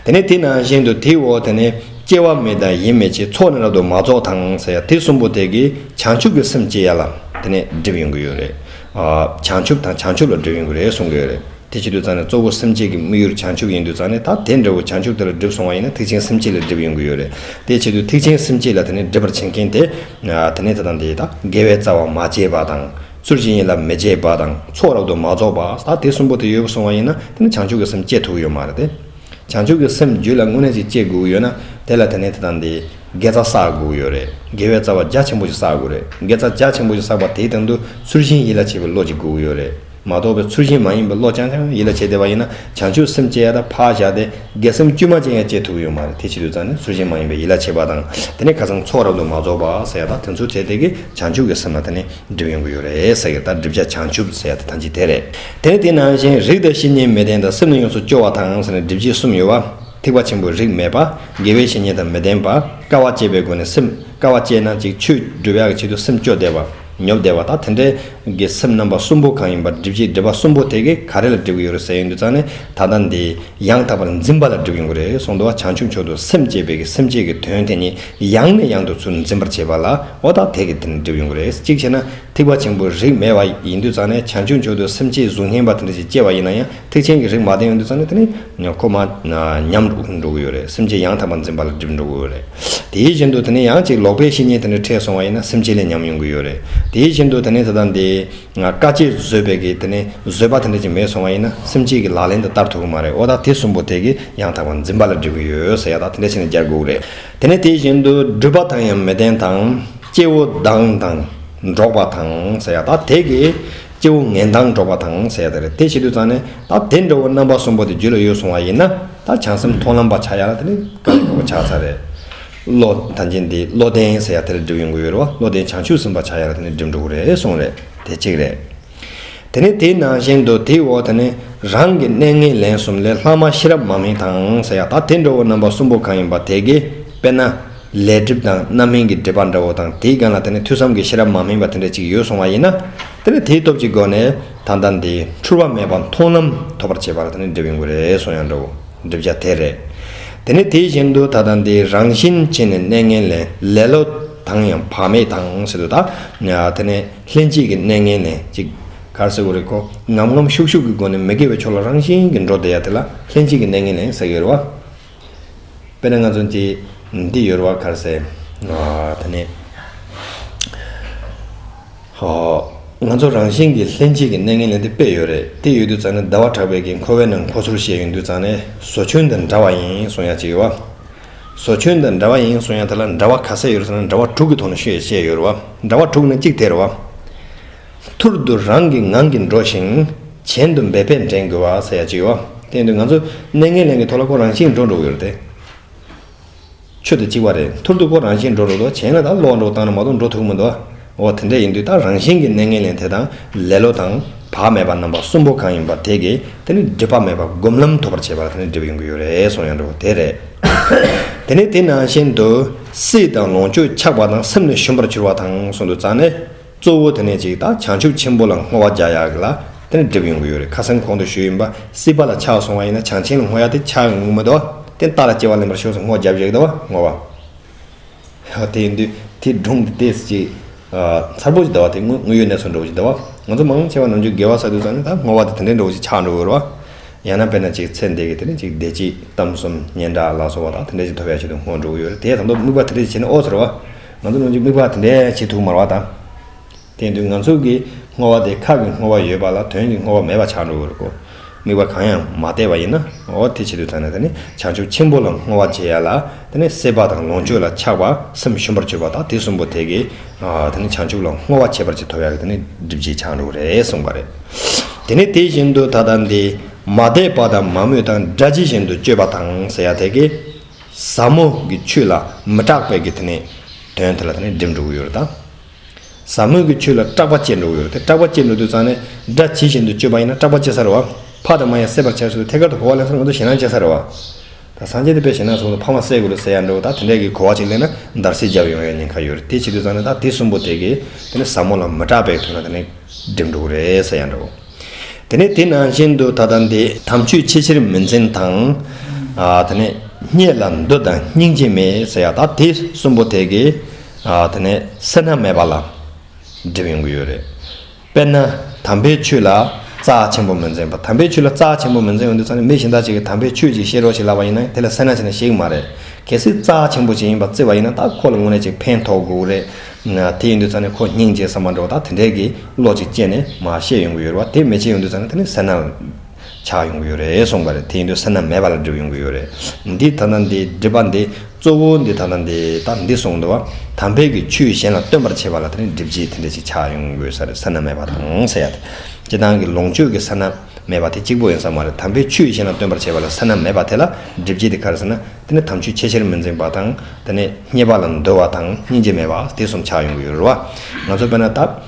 དེ་ནི་དེ་ནང་བཞིན་དུ་དེའི་འོག་དེ་ནི་སྐྱེ་བ་མེད་དང་ཡིད་མི་བྱེད། ཚོགས་ནི་རབ་ཏུ་མ་རྫོགས་དང་ཟེར་ཡ་དེ་གསུམ་པོ་དེ་གིས་བྱང་ཆུབ་ཀྱི་སེམས་སྐྱེ་ཡ་ལ་དེ་ནི་སྒྲིབ་ཡོང་གི་ཡོད་རེད། ཨ་བྱང་ཆུབ་དང་བྱང་ཆུབ་ལ་སྒྲིབ་ཡོང་གི་རེད་གསུང་གི་ཡོད་རེད། དེ་བྱེད་དུས་ཙང་ནས་གཙོ་བོ་སེམས་བསྐྱེད་ཀྱི་དམིགས་ཡུལ་བྱང་ཆུབ་ཡིན་དུས་ཙང་ནས། ད་དེ་འདྲ་བོ་བྱང་ཆུབ་དེ་ལ་སྒྲིབ་སོང་བ་ཡིན་ན་ཐེག་ཆེན་སེམས་བསྐྱེད་ལ་སྒྲིབ་ཡོང་གི་ཡོད་རེད། དེ་བྱེད་དུས་ཐེག་ཆེན་སེམས་བསྐྱེད་ལ་དེ་ནི་སྒྲིབ་པར་བྱེད་མཁན་དེ། ཨ་དེ་ནི་ད་ལྟ་འདི་ད་དགེ་བའི་རྩ་བ་མ་བཅད་པ་དང་། ཚུལ་བཞིན་ཡིད་ལ་མི་བྱེད་པ་དང་ཚོགས་རབ་ཏུ་མ་རྫོགས་པ། ད་དེ་གསུམ་པོ་དེ་ཡོད་པ་སོང་བ་ཡིན་ན་དེ་ནི་བྱང་ཆུབ་ཀྱི་སེམས་སྐྱེ་ཐུབ་ཀྱི་ཡོད་མ་རེད་དེ། བྱང་ཆུབ་ཀྱི་སེམས་རྒྱུད་ལ་དངོས་གནས་ཅིག་སྐྱེ་དགོས་ཀྱི་ཡོད་ན་དེ་ལ་དེ་ནས་དེ་དང་དེ་དགེ་རྩ་བསགས་དགོས་ཀྱི་ཡོད་རེད། དགེ་བའི་རྩ་བ་རྒྱ་ཆེན་པོ་ཞིག་བསགས་དགོས་རེད། དགེ་རྩ་རྒྱ་ཆེན་པོ་ཞིག་བསགས་པ་དེའི་སྟེང་དུ་ཚུལ་བཞིན་ཡིད་ལ་བྱེད་པའི་བློ་ཅིག་དགོས་ཀྱི་ཡོད་རེད། མ་གཏོགས་པའི་ཚུལ་བཞིན་མ་ཡིན་པའི་བློ་རྐྱང་རྐྱང་ཡིད་ལ་བྱེད་བསྡད་པ་ཡིན་ན་བྱང་ཆུབ་སེམས་སྐྱེ་ཡ་ད་ཕར་བཞག་སྟེ་དགེ་སེམས་དཀྱུས་མ་ཅན་ཡང་སྐྱེ་ཐུབ་ཀྱི་ཡོད་མ་རེད། དེ་བྱེད་དུས་ཙང་ནས་ཚུལ་བཞིན་མ་ཡིན་པའི་ཡིད་ལ་བྱེད་པ་དང་དེ་ནས་ཁ་སང་ཚོགས་རབ་ཏུ་མ་རྫོགས་པ་ཟེར་ཡ་ད་དེ་ཚོའི་ཚེ་དེ་གི་བྱང་ཆུབ་ཀྱི་སེམས་ལ་དེ་ནས་སྒྲིབ་ཡོང་གི་ཡོད་རེད་ཟེར་གི། ད་བསྒྲིབ་བྱ་བྱང་ཆུབ་ཟེར་ཡ་དེ་ཐམས་ཅད་དེ་རེད། དེ་ནི་དེ་ནང་བཞིན་རིགས་དང་བཤེས་གཉེན་མི་ལྡན་དང་སེམས་ནི་ཡོངས་སུ་སྐྱོ་བ་དང་ཟེར་ནས་སྒྲིབ་བྱེད་གསུམ་ཡོད་པ། ཐེག་པ་ཆེན་པོའི་རིགས་མེད་པ། དགེ་བའི་བཤེས་གཉེན་དང་མི་ལྡན་པ། དཀའ་བ་སྤྱད་པའི་སྒོ་ནས་སེམས་དཀའ་བ་སྤྱད་ན་ཅིག་ཆོས་སྒྲུབ་ཡག་གི་ཆེད་དུ་སེམས་སྐྱོ་བསྡད་པ། ཉོབ་བསྡད་པ། ད་དེ་འདྲའི་གི་སེམས་རྣམ་པ་གསུམ་པོ་གང་ཡིན་པ་སྒྲིབ་བྱེད་སྒྲིབ་པ་གསུམ་པོ་དེ་གིས་ག་རེ་ལ་སྒྲིབ་ཀྱི་ཡོད་རེད་ཟེར་ཡོང་དུས་ཙང་ནས་ད་ལྟ་འདི་ཡང་དག་པར་འཛིན་པ་ལ་སྒྲིབ་ཡོང་གི་རེད་གསུངས་འདུག་བ། བྱང་ཆུབ་མཆོག་ཏུ་སེམས་བསྐྱེད་པའི་གི་སེམས་བསྐྱེད་ཀྱི་དོན་དེ་ཉིད་ཡང་ནས་ཡང་དུ་ཚུར་འཛིན་པར་བྱེད་པ་ལ་འོ་ད་དེ་གི་དེ་ནི་སྒྲིབ་ཡོང་གི་རེད། གཅིག་བྱས་ན་ཐེག་པ་ཆེན་པོའི་རིགས་མེད་པ་ཡིན་དུས་ཙང་ནས་བྱང་ཆུབ་མཆོག་ཏུ་སེམས་བསྐྱེད་གཟུགས་བརྙན་པ་དེ་འདྲ་ཞིག་སྐྱེ་བ་ཡིན་ན་ཡང་ཐེག་ཆེན་གྱི་རིགས་མ་ལྡན་ཡོང་དུས་ཙང་ནས་དེ་ནི་ཁོ་མ་ཉམས་འགྲོ་གི་ཡོད་རེད། སེམས་བསྐྱེད་ཡང་དག་པར་འཛིན་པ་ལ་སྒྲིབ་འགྲོ་གི་ཡོད་རེད། དེའི་བཞིན་དུ་དེ་ནས་ཡང་ཅིག་ལོག་པའི་བཤེས་གཉེན་དེ་འདྲ་འཕྲད་སོང་བ་ཡིན་ན་སེམས་བསྐྱེད་ལས་ཉམས་ཡོང་གི་ཡོད་རེད། དེའི་བཞིན་དུ་དེ་ནས་ད་ལྟ་འདི་དཀའ་སྤྱད་བཟོད་པའི་གི་དེ་ནས་བཟོད་པ་དེ་འདྲ་ཅིག་མེད་སོང་བ་ཡིན་ན་སེམས་བསྐྱེད་ཀྱི་ལག་ལེན་དུ་བསྟར་ཐུབ་ཀྱི་མ་རེད། འོ་ད་དེ་གསུམ་པོ་དེ་གི་ཡང་དག་པར་འཛིན་པ་ལ་སྒྲིབ་ཀྱི་ཡོད་ཟེར་ཡ་ད་དེ་འདྲ་བྱས་ནས་སྦྱར་དགོས་ཀྱི་རེད། དེ་ནས་དེའི་བཞིན་དུ་སྒྲུབ་པ་དང་ཡང་མི་ལྡན་དང་། སྐྱེ་བོ་སྡང་དང་འགྲོགས་པ་དང་ཟེར་ཡ་ད་དེ་གི་སྐྱེ་བོ་ངན་སྡང་འགྲོགས་པ་དང་ཟེར་ཡ་དེ་རེད། དེ་བྱེད་དུས་ཙང་ནས་ད་དེ་འདྲ་བོ་རྣམ་པ་གསུམ་པོ་དེ་རྒྱུད་ལ་ཡོད་སོང་བ་ཡིན་ན་ད་བྱང་སེམས་མཐོང་ལམ་པ་ཆགས་ཡ་ལ་དེ་ནི་དཀའ་ལས་ཁག་པོ་ཆགས་ཚར་རེད། བློ་ཐམས་ཅད་འདི་བློ་ལྡན་ཟེར་ཡ་དེ་ལ་སྒྲིབ་ཡོང་གི་ཡོད་རེད་བ། བློ་ལྡན་བྱང་ཆུབ་སེམས་དཔའ་ཆགས་ཡ་ལ་དེ་ནི་སྒྲིབ་འགྲོ་གི་རེད་གསུངས་རེད། དེ་གཅིག་རེད། དེ་ནས་དེའི་ནང་བཞིན་དུ་དེའི་འོག་དེ་ནས་རང་གི་གནས་ངན་ལན་གསུམ་ལས་ལྷག་མ་ཤེས་རབ་མ་སྨིན་དང་ཟེར་ཡ་ད་དེ་འདྲ་བོ་རྣམ་པ་གསུམ་པོ་གང་ཡིན་པ་དེ་གིས་དཔེར་ན་ལས་སྒྲིབ་དང་རྣམ་སྨིན་གྱི་སྒྲིབ་པ་འདྲ་བོ་དང་དེའི་སྒང་ལ་དེ་ནས་ཐོས་བསམ་གྱི་ཤེས་རབ་མ་སྨིན་པ་དེ་འདྲ་ཅིག་ཡོད་སོང་བ་ཡིན་ན་དེ་ནས་དེའི་སྟོབས་ཀྱི་སྒོ་ནས་ད་ལྟ་འདི་འཁྲུལ་པ་མེད་པར་མཐོང་ལམ་ཐོབ་པར་བྱེད་པ་ལ་དེ་ནས་སྒྲིབ་ཡོང་གི་རེད་གསུང་ཡ་འདྲ་བོ། བསྒྲུབ་བྱ་དེ་རེད། དེ་ནས་དེ་བཞིན་དུ་ད་ལྟ་འདི་རང་བཞིན་ཅན་ནི་གནས་ངན་ལས་ལེ་ལོ་དང་ཡང་བག་མེད་དང་ཟེར་དུས་ད། དེ་ནས་ལྷན་སྐྱེས་ཀྱི་གནས་ངན་ལས་ཅིག་ག་རེ་ཟེར་དགོས་རེད། ཁོ་ངམ་ངམ་ཤུགས་ཤུགས་ཀྱི་སྒོ་ནས་མི་དགེ་བའི་ཕྱོགས་ལ་རང་བཞིན་གྱིས་འགྲོ་བསྡད་ཡ་དེ་ལ་ལྷན་སྐྱེས་ཀྱི་གནས་ངན་ལས་ཟེར་གྱི་ཡོད་རེད་བ། དཔེར་ན་ང་ཚོ་འདི་འདི་ཡོད་རེད་བ། ག་རེ་ཟེར། དེ་ནས། ཧོ། ང་ཚོ་རང་བཞིན་གྱིས་ལྷན་སྐྱེས་ཀྱི་གནས་ངན་ལས་འདི་དཔེ་ཡོད་རེད། དེ་ཡོད་དུས་ཙང་ནས་ཟླ་བ་གྲགས་པའི་གི་འཁོར་བའི་ནང་འཁོར་ཚུལ་བཤད་ཡོང་དུས་ཙང་ནས་ཟོ་ཆུན་དང་འདྲ་བ་ཡིན་གསུང་ཡ་ཅིག་ཡོད་བ། ཟོ་ཆུན་དང་འདྲ་བ་ཡིན་གསུང་ཡ་དེ་ལ་འདྲ་བ་ག་ཚད་ཡོད་རེད་ཟེར་ན་འདྲ་བ་དྲུག་གི་ཐོག་ནས་བཤད་བཤད་ཡོད་རེད་བ། འདྲ་བ་དྲུག་ནས་གཅིག་དེ་རེད་བ། ཐུར་དུ་རང་གི་ངང་གིས་འགྲོ་ཞིང་གཞན་དུ་འབད་པས་འདྲེན་དགོས་པ་ཟེར་ཡ་ཅིག་ཡོད་བ། དེ་ཡིན་དུས་ང་ཚོ་གནས་ངན་ལས་ཀྱི་ཐོག་ལ་ཁོ་རང་བཞིན་འགྲོ་འགྲོ་གི་ཡོད་རེད་དེ། ཆུ་དང་གཅིག་པ་རེད། ཐུར་དུ་ཁོ་རང་བཞིན་འགྲོ་འགྲོ་དོ་བྱས་ན་ད་ལོག་འགྲོ་བཏང་ན་མ་གཏོགས་འགྲོ་ཐུབ་མི་འདུག་འོ་དེ་འདྲ་ཡིན་དུས་ད་རང་བཞིན་གྱི་གནས་ངན་ལས་དེ་དང་ལེ་ལོ་དང་བག་མེད་པ་རྣམ་པ་གསུམ་པོ་གང་ཡིན་པ་དེ་གིས་དེ་ནི་སྒྲིབ་པ་མེད་པ་སྒོམ་ལམ་ཐོབ་པར་བྱེད་པ་ལ་དེ་ནི་སྒྲིབ་ཡོང་གི་ཡོད་རེད་གསུང་ཡང་འགྲོ་དེ་རེད། དེ་ནི་དེ་ནང་བཞིན་དུ་སྲིད་དང་ལོངས་སྤྱོད་ཆགས་པ་དང་སེམས་ནི་ཞུམ་པར་གྱུར་པ་དང་གསུངས་དུས་ཙང་ནས། གཙོ་བོ་དེ་ནས་ཅིག་ད་བྱང་ཆུབ་ཆེན་པོ་ལ་བསྔོ་བ་རྒྱག་ཡག་གི་ལ་དེ་ནས་སྒྲིབ་ཡོང་གི་ཡོད་རེད། ཁ་སང་གོང་དུ་ཞུས་ཡིན་པ་སྲིད་པ་ལ་ཆགས་སོང་བ་ཡིན་ན་བྱང་ཆེན་ལ་བསྔོ་ཡག་དེ་ཆགས་ཡོང་གི་མི་འདུག་དེ་རྟ་ལ་སྐྱེ་བ་ལེན་པར་ཤོག་ཟེར་བསྔོ་བ་རྒྱབ་བཞག་གི་འདུག་བ། བསྔོ་བ་དེ་ཡིན་དུས་དེ་སྒྲུང་དེ་ཏོག་ཙམ་ཅིག་མཚར་པོ་ཞིག་འདུག་བ། དེ་དངོས་དངོས་ཡོད་གནས་ཚུལ་འདྲ་བོ་ཞིག་འདུག་བ། ང་ཚོ་མང་ཆེ་བ་ནམ་རྒྱུན་དགེ་བ་བསགས་དུས་ཙང་ནས་ད་བསྔོ་བ་དེ་དེ་འདྲའི་འདྲ་བོ་ཞིག་ཆགས་འགྲོ་གི་ཡོད་རེད་བ། ཡང་ན་དཔེར་ན་ཅིག་ཚེ་འདི་གི་དེ་ནས་ཅིག་བདེ་སྐྱིད་གཏམ་གསུམ་སྙན་གྲགས་ལ་སོགས་པ་དང་དེ་འདྲ་ཞིག་ཐོབ་ཡ་ཆེད་དུ་བསྔོ་འགྲོ་གི་ཡོད་རེད། དེ་ད་དུང་དམིགས་པ་དེ་འདྲ་ཞིག་བྱས་ན་ཨོ་ཟེར་བ། ང་ཚོ་ནམ་རྒྱུན་དམིགས་པ་དེ་འདྲ་བྱེད་ཐུབ་མ་རེད་བ་ད། དེ་ཡིན་དུས་ང་ཚོ་གི་བསྔོ་བ་དེ་ཁ་གི་བསྔོ་བ་ཡོད་པ་ལ་དོན་གྱི་བསྔོ་བ་མེད་པ་ཆགས་འགྲོ་གི་རེད་ཀོ། དམིགས་པ་གང་ཡང་མ་གཏད་པ་ཡིན་ན་ཨོ་དེ་བྱེད་དུས་ད་ནི་དེ་ནི་བྱང་ཆུབ་ཆེན་པོ་ལ་བསྔོ་བ་བྱེད་ཡ་ལ་དེ་ནི་སྲེད་པ་དང་ལོངས་སྤྱོད་ལ་ཆགས་པ་སེམས་ཞུམ་པར་གྱུར་པ་དང་དེ་གསུམ་པོ་དེ་གི་དེ་ནི་བྱང་ཆུབ་ལ་བསྔོ་བ་བྱེད་པར་ཅིག་ཐོབ་ཡ་གི་དེ་ནི་སྒྲིབ་བྱེད་ཆགས་འགྲོ་གི་རེད་གསུངས་པ་རེད། དེ་ནི་དེ་བཞིན་དུ་ད་ལྟ་འདི་མ་དད་པ་དང་མ་མོས་དང་དགྲ་བཅོམ་བཞིན་དུ་སྤྱོད་པ་དང་ཟེར་ཡ་དེ་གི། ཟབ་མོ་གི་ཆོས་ལ་མི་སྐྲག་པའི་གི་དེ་ནས་དོན་དེ་ལ་དེ་ནས་སྒྲིབ་འགྲོ་གི་ཡོད་རེད་ད། ཟབ་མོ་གི་ཆོས་ལ་སྐྲག་པ་སྐྱེ་འགྲོ་གི་ཡོད་རེད་དེ། སྐྲག་པ་སྐྱེ་འགྲོ་དུས་ཙང་ནས་དགྲ་བཅོམ་བཞིན་དུ་སྤྱོད་པ་ཡིན་ན་སྐྲག་པ་སྐྱེ་ས་རེད་བ། ཕ་དང་མ་ཡང་བསད་པར་བྱ་ཟེར་དུས་ཐད་ཀར་དུ་གོ་བ་ལེན་ས་ང་ཚོ་ཞེད་སྣང་སྐྱེ་ས་རེད་བ། ད་སངས་རྒྱས་དེ་དཔེ་ཞེད་སྣང་སོང་དུས་ཕ་མ་བསད་དགོས་རེད་ཟེར་ཡ་འགྲོ་ད་དེ་འདྲས་ཀྱི་གོ་བ་ཅིག་ལེན་ན་འདར་སིག་རྒྱབ་ཡོང་ཡ་ཉེན་ཁ་ཡོད་རེད། དེ་བྱེད་དུས་ཙང་ནས་ད་དེ་གསུམ་པོ་དེ་གི་དེ་ནས་ཟབ་མོ་ལ་མི་སྐྲག་པའི་དོན་ལ་དེ་ནས་སྒྲིབ་འགྲོ་གི་རེད་ཟེར་ཡ་འགྲོ། དེ་ནས་དེ་ནང་བཞིན་དུ་ད་ལྟ་འདི་དམ་ཆོས་ཆེ་ཆེར་མི་འཛིན་དང་། ཨ་དེ་ནས་རྙེད་ལ་འདོད་དང་སྙིང་རྗེ་མེད་ཟེར་ཡ་ད་དེ་གསུམ་པོ་དེ་གི་ཨ་དེ་ནས་སེར་སྣ་མེད་པ་ལ་སྒྲིབ་ཡོང་གི་ཡོད་རེད། དཔེར་ན་དམ་པའི་ཆོས་ལ་རྩ་ཆེན་པོ་མི་འཛིན་པ། དམ་པའི་ཆོས་ལ་རྩ་ཆེན་པོ་མི་འཛིན་ཡོང་དུས་ཙང་ནས་མི་གཞན་དག་ཅིག་གིས་དམ་པའི་ཆོས་ཅིག་བཤད་རོགས་ཞེས་ལབ་པ་ཡིན་ན་དེ་ལ་སེར་སྣ་བྱས་ནས་ཤེས་ཀྱི་མ་རེད། གལ་སྲིད་རྩ་ཆེན་པོ་ཅིག་ཡིན་པ་བརྩི་བ་ཡིན་ན་ད་ཁོ་ལ་དངོས་གནས་ཅིག་ཕན་ཐོགས་དགོས་རེད། དེ་ཡིན་དུས་ཙང་ནས་ཁོ་སྙིང་རྗེ་བསམ་པ་འདྲ་བོ་དང་དེ་འདྲའི་གི་བློ་ཅིག་སྐྱེས་ནས་མར་བཤད་ཡོང་གི་ཡོད་རེད་བ། དེ་མི་བྱེད་ཡོང་དུས་ཙང་ནས་དེ་ནི་སེར་སྣ་ཆགས་ཡོང་གི་ཡོད་རེད་གསུངས་པ་རེད། དེ་ཡིན་དུས་སེར་སྣ་མེད་པ་ལ་སྒྲིབ་ཡོང་གི་ཡོད་རེད། འདི་ད་ལྟ་འདི་སྒྲིབ་པ་འདི་གཙོ་བོ་འདི་ད་ལྟ་འདི་ད་འདི་གསུངས་འདུག་བ། དམ་པའི་གི་ཆོས་གཞན་ལ་སྟོན་པར་བྱེད་པ་ལ་དེ་ནི་སྒྲིབ་བྱེད་དེ་འདྲ་ཞིག་ཆགས་ཡོང་དགོས་ས་རེད། སེར་སྣ་མེད་པ་དང་ཟེར་ཡ་དེ། སྤྱིར་བཏང་གི་ལོངས་སྤྱོད་ཀྱི་སེར་སྣ་མེད་པ་དེ་གཅིག་པོ་ཡིན་ས་མ་རེད། དམ་པའི་ཆོས་གཞན་ལ་སྟོན་པར་བྱེད་པ་ལ་སེར་སྣ་མེད་པ་དེ་ལ་སྒྲིབ་བྱེད་དེ་ག་རེ་ཟེར་ན། དེ་ནི་དམ་ཆོས་ཆེས་ཆེར་མི་འཛིན་པ་དང་། དེ་ནི་བརྙས་པ་ལ་འདུ་བ་དང་། སྙིང་རྗེ་མེད་པ་དེ་གསུམ་ཆགས་ཡོང་གི་ཡོད་རེད་བ། ང་ཚོ་དཔེར་ན་ད།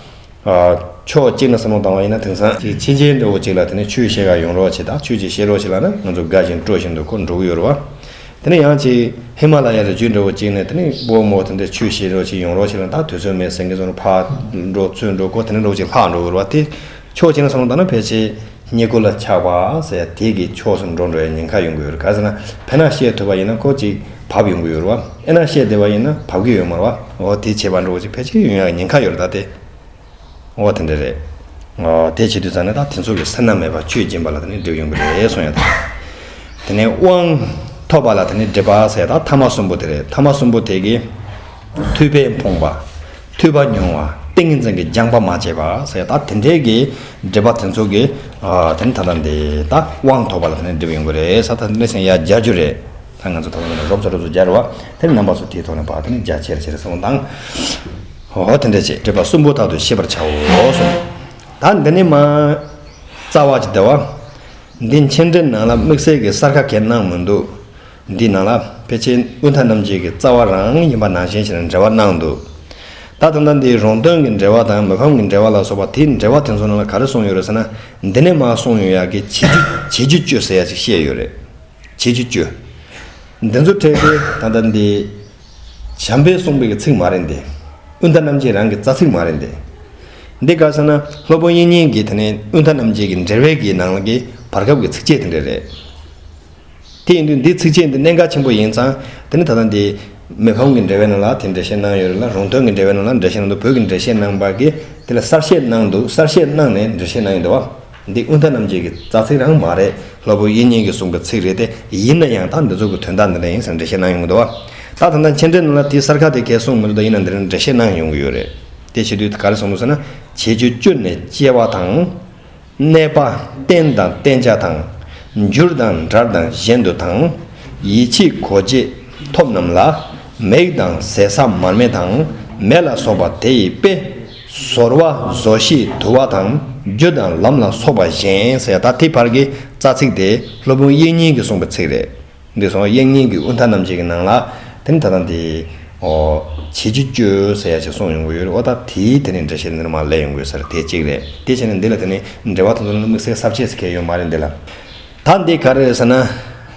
ཨ། ཕྱོགས་གཅིག་ནས་བསམ་བློ་བཏང་བ་ཡིན་ན། དེང་སང་ཅིག་མཆན་ཆེན་འདྲ་བོ་ཅིག་ལ་དེ་ནས་ཆོས་བཤད་ག་ཡོང་རོགས་བྱེད་དང་། ཆོས་ཅིག་བཤད་རོགས་བྱེད་ལབ་ན་ང་ཚོ་དགའ་བཞིན་སྤྲོ་བཞིན་དུ་ཁོ་འགྲོ་གི་ཡོད་རེད་བ། དེ་ནས་ཡང་ཅིག་ཧི་མ་ལ་ཡ་རི་རྒྱུད་འདྲ་བོ་ཅིག་ནས་དེ་ནས་སྤོ་མོ་དེ་འདྲ་ཆོས་བཤད་རོགས་ཅིག་ཡོང་རོགས་བྱེད་ལབ་ན། ད་དུས་ཚོད་མེད་ཟེར་མཁན་ཚོ་ནི་ཕར་འགྲོ་ཚུར་འགྲོ། ཁོ་དེ་ནས་འདྲ་བོ་ཅིག་ལྷག་འགྲོ་གི་རེད་བ། དེ་ཕྱོགས་གཅིག་ནས་བསམ་བློ་བཏང་ན་ཕལ་ཆེར་བརྙས་བཀུར་ལ་ཆགས་པ་ཟེར་ཡ་དེ་གི་ཕྱོགས་སུ་འགྲོ་འགྲོ་ཡ་ཉེན་ཁ་ཡོང་གི་ཡོད་རེད། ག་ཟེར་ན་ཕན་ན་བཤད་ཐུབ་པ་ཡིན་ན་ཁོ་ཅིག་བབས་ཡོང་གི་ཡོད་རེད་བ། ཨེ་ན་བཤད་བསྡད་པ་ཡིན་ན་བབས་ཀྱི་ཡོད་མ་རེད་བ། འོ་དེ་བྱས་པ་འདྲ་བོ་ཅིག་ཕལ་ཆེར་ཡོང་ཡག་ཉེན་ཁ་ཡོད་རེད་ད་དེ། འོ་དེ་འདྲ་རེད། འོ་དེ་བྱེད་དུས་ཙང་ནས་ད་དེ་ཚོ་གི་སེར་སྣ་མེད་པ་ཆོས་སྦྱིན་པ་ལ་དེ་ནས་སྒྲིབ་ཡོང་གི་རེད་གསུངས་ཡ་དང་། དེ་ནས་དབང་ཐོབ་པ་ལ་དེ་ནས་སྒྲིབ་པ་ཟེར་ཡ་ད་ཐ་མ་གསུམ་པོ་དེ་རེད། ཐ་མ་གསུམ་པོ་དེ་གི་ཐོས་པས་ཕོངས་པ། ཐོས་པ་ཉུང་བ། ཏིང་ངེ་འཛིན་གྱི་སྦྱངས་པ་མ་བྱས་པ་ཟེར་ཡ་ད་དེ་འདྲའི་གི་སྒྲིབ་པ་དེ་ཚོ་གི། ཨ། དེ་ནས་ད་ལྟ་འདི་ད་དབང་ཐོབ་པ་ལ་དེ་ནས་སྒྲིབ་ཡོང་གི་རེད་ཟེར། ད་དེ་འདྲ་ཞིག་ཡ་རྒྱག་རྒྱུ་རེད། ད་ང་ཚོ་ད་ལྟ་འདི་རོབ་ཙམ་རོབ་ཙམ་རྒྱག་རེད་བ། དེ་ནས་རྣམ་པ་ཚོ་དེའི་ཐོག་ནས་ཕར་དེ་ནས་རྒྱ་ཆེར་ཆེར་གསུངས་དང་། འོ་དེ་འདྲ་བྱས་སྒྲིབ་པ་གསུམ་པོ་དག་ཏུ་ཤེས་པར་བྱའོ་གསུངས། ད་འདི་ནས་མར་རྩ་བ་ཅིག་བསྡད་བ། འདི་མཆན་འགྲེལ་ནང་ལ་དམིགས་བསལ་གྱི་གསལ་ཁ་གང་ཡང་གནང་མི་འདུག། འདི་ནང་ལ་ཕལ་ཆེར་ཨུ་ཐ་རྣམ་འབྱེད་ཀྱི་རྩ་བ་རང་ཡིན་པ་ནང་བཞིན་ཞིག་ལ་འགྲེལ་བ་གནང་འདུག། ད་ད་ལྟ་འདི་རུང་སྟོན་གྱི་འགྲེལ་བ་དང་མི་ཕམ་གྱི་འགྲེལ་བ་ལ་སོགས་པ་དེའི་འགྲེལ་བ་དེ་ཚོ་ནང་ལ་ག་རེ་གསུངས་ཡོད་རེད་ཟེར་ན། འདི་ནས་མར་གསུངས་ཡོང་ཡག་གི་བྱེད་རྒྱུ་བྱེད་རྒྱུ་བཅུ་ཟེར་ཡག་ཅིག་བཤད་ཡོད་རེད། བྱེད་རྒྱུ་བཅུ། འདི་ཚོ་འཕྲལ་དེ་ད་ལྟ་འདི་བྱམས་པས་གསུངས་པའི་གི་ཚིག་མ་རེད་འདི། ཨུ་ཐ་རྣམ་འབྱེད་རང་གི་རྩ་ཚིག་མ་རེད་འདི། འདི་ག་ཟེར་ན་སློབ་དཔོན་དབྱིག་གཉེན་གྱི་དེ་ནས་ཨུ་ཐ་རྣམ་འབྱེད་ཀྱི་འགྲེལ་པའི་གི་ནང་གི་བར་སྐབས་ཀྱི་ཚིགས་བཅད་དེ་འདྲ་རེད། དེ་ཡིན་དུས་འདི་ཚིགས་བཅད་འདི་གནད་འགག་ཆེན་པོ་ཡིན་ཙང་། དེ་ནི་ད་ལྟ་འདི་མི་ཕམ་གྱི་འགྲེལ་པའི་ནང་ལ་དེ་འགྲེལ་བཤད་གནང་ཡོད་རེད་ལ། རུང་སྟོན་གྱི་འགྲེལ་པའི་ནང་ལ་འགྲེལ་བཤད་གནང་འདུག། བོད་ཀྱི་འགྲེལ་བཤད་གནང་པ་གིས་དེ་ལ་གསལ་བཤད་གནང་འདུག། གསལ་བཤད་གནང་ནས་འགྲེལ་བཤད་གནང་ཡོད་འདུག་བ། འདི་ཨུ་ཐ་རྣམ་འབྱེད་ཀྱི་རྩ་ཚིག་རང་མ་རེད། སློབ་དཔོན་དབྱིག་གཉེན་གྱིས་གསུངས་པའི་ཚིག་རེད་དེ། ཡིན་ན་ཡང་ད་འདི་ཚོ་གི་དོན་དག་འདི་འདྲ་ཡིན་ཟེར་འགྲེལ་བཤད་གནང་ཡོང་གི་འདུག་བ། ད་ད་ལྟ་མཆན་འགྲེལ་ནང་ལ་དེའི་གསལ་ཁ་དེ་གས་གསུངས་མི་འདུག། ད་ཡིན་ན་འདི་རིང་འགྲེལ་བཤད་གནང་ཡོང་གི་ཡོད་རེད། དེ་བྱེད་དུས་ག་རེ་གསུངས་འདུག་ཟེར་ན། བྱེད་རྒྱུ་བཅུ་ནི་སྐྱེ་བ་དང་། གནས་པ་རྟེན་དང་བརྟེན་བྱ་དང་། འགྱུར་དང་འབྲེལ་དང་གཞན་དུ་དང་། ཡིད་ཆེས་གོ་འབྱེད་ཐོབ་རྣམས་ལ། མིག་དང་ཟས་ཟ་མར་མེ་དང་། མེ་ལ་སོགས་པ་དེ་ཡི་དཔེ། ཟོར་བ་ཟོ་ཤེས་དུ་བ་དང་། རྒྱུ་དང་ལམ་ལ་སོགས་པ་གཞན་ཟེར་ཡ་ད་དེ་བར་གྱི་རྩ་ཚིག་དེ་སློབ་དཔོན་དབྱིག་གཉེན་གྱིས་གསུངས་པའི་ཚིག་རེད། འདི་སོང་དབྱིག་གཉེན་གྱི་ཨུ་ཐ་རྣམ་འབྱེད་ཀྱི་ནང་ལ། དེ་ནི་ད་ལྟ་འདི། ཨོ། བྱེད་རྒྱུ་བཅུ་ཟེར་ཡ་ཅིག་གསུངས་ཡོང་གི་ཡོད་རེད། ཨོ་ད་དེའི་དེ་ནི་འགྲེལ་བཤད་འདི་ནས་མར་སླེབས་ཡོང་གི་ཡོད་ས་རེད། དེ་གཅིག་རེད། དེ་བྱས་ནས་འདི་ལ་དེ་ནི་འགྲེལ་པ་དེ་ཚོ་ནི་དམིགས་བསལ་གསལ་བྱེད་ཟེར་མཁན་ཡོད་མ་རེད་འདི་ལ། ད་འདི་ག་རེ་རེད་ཟེར་ན།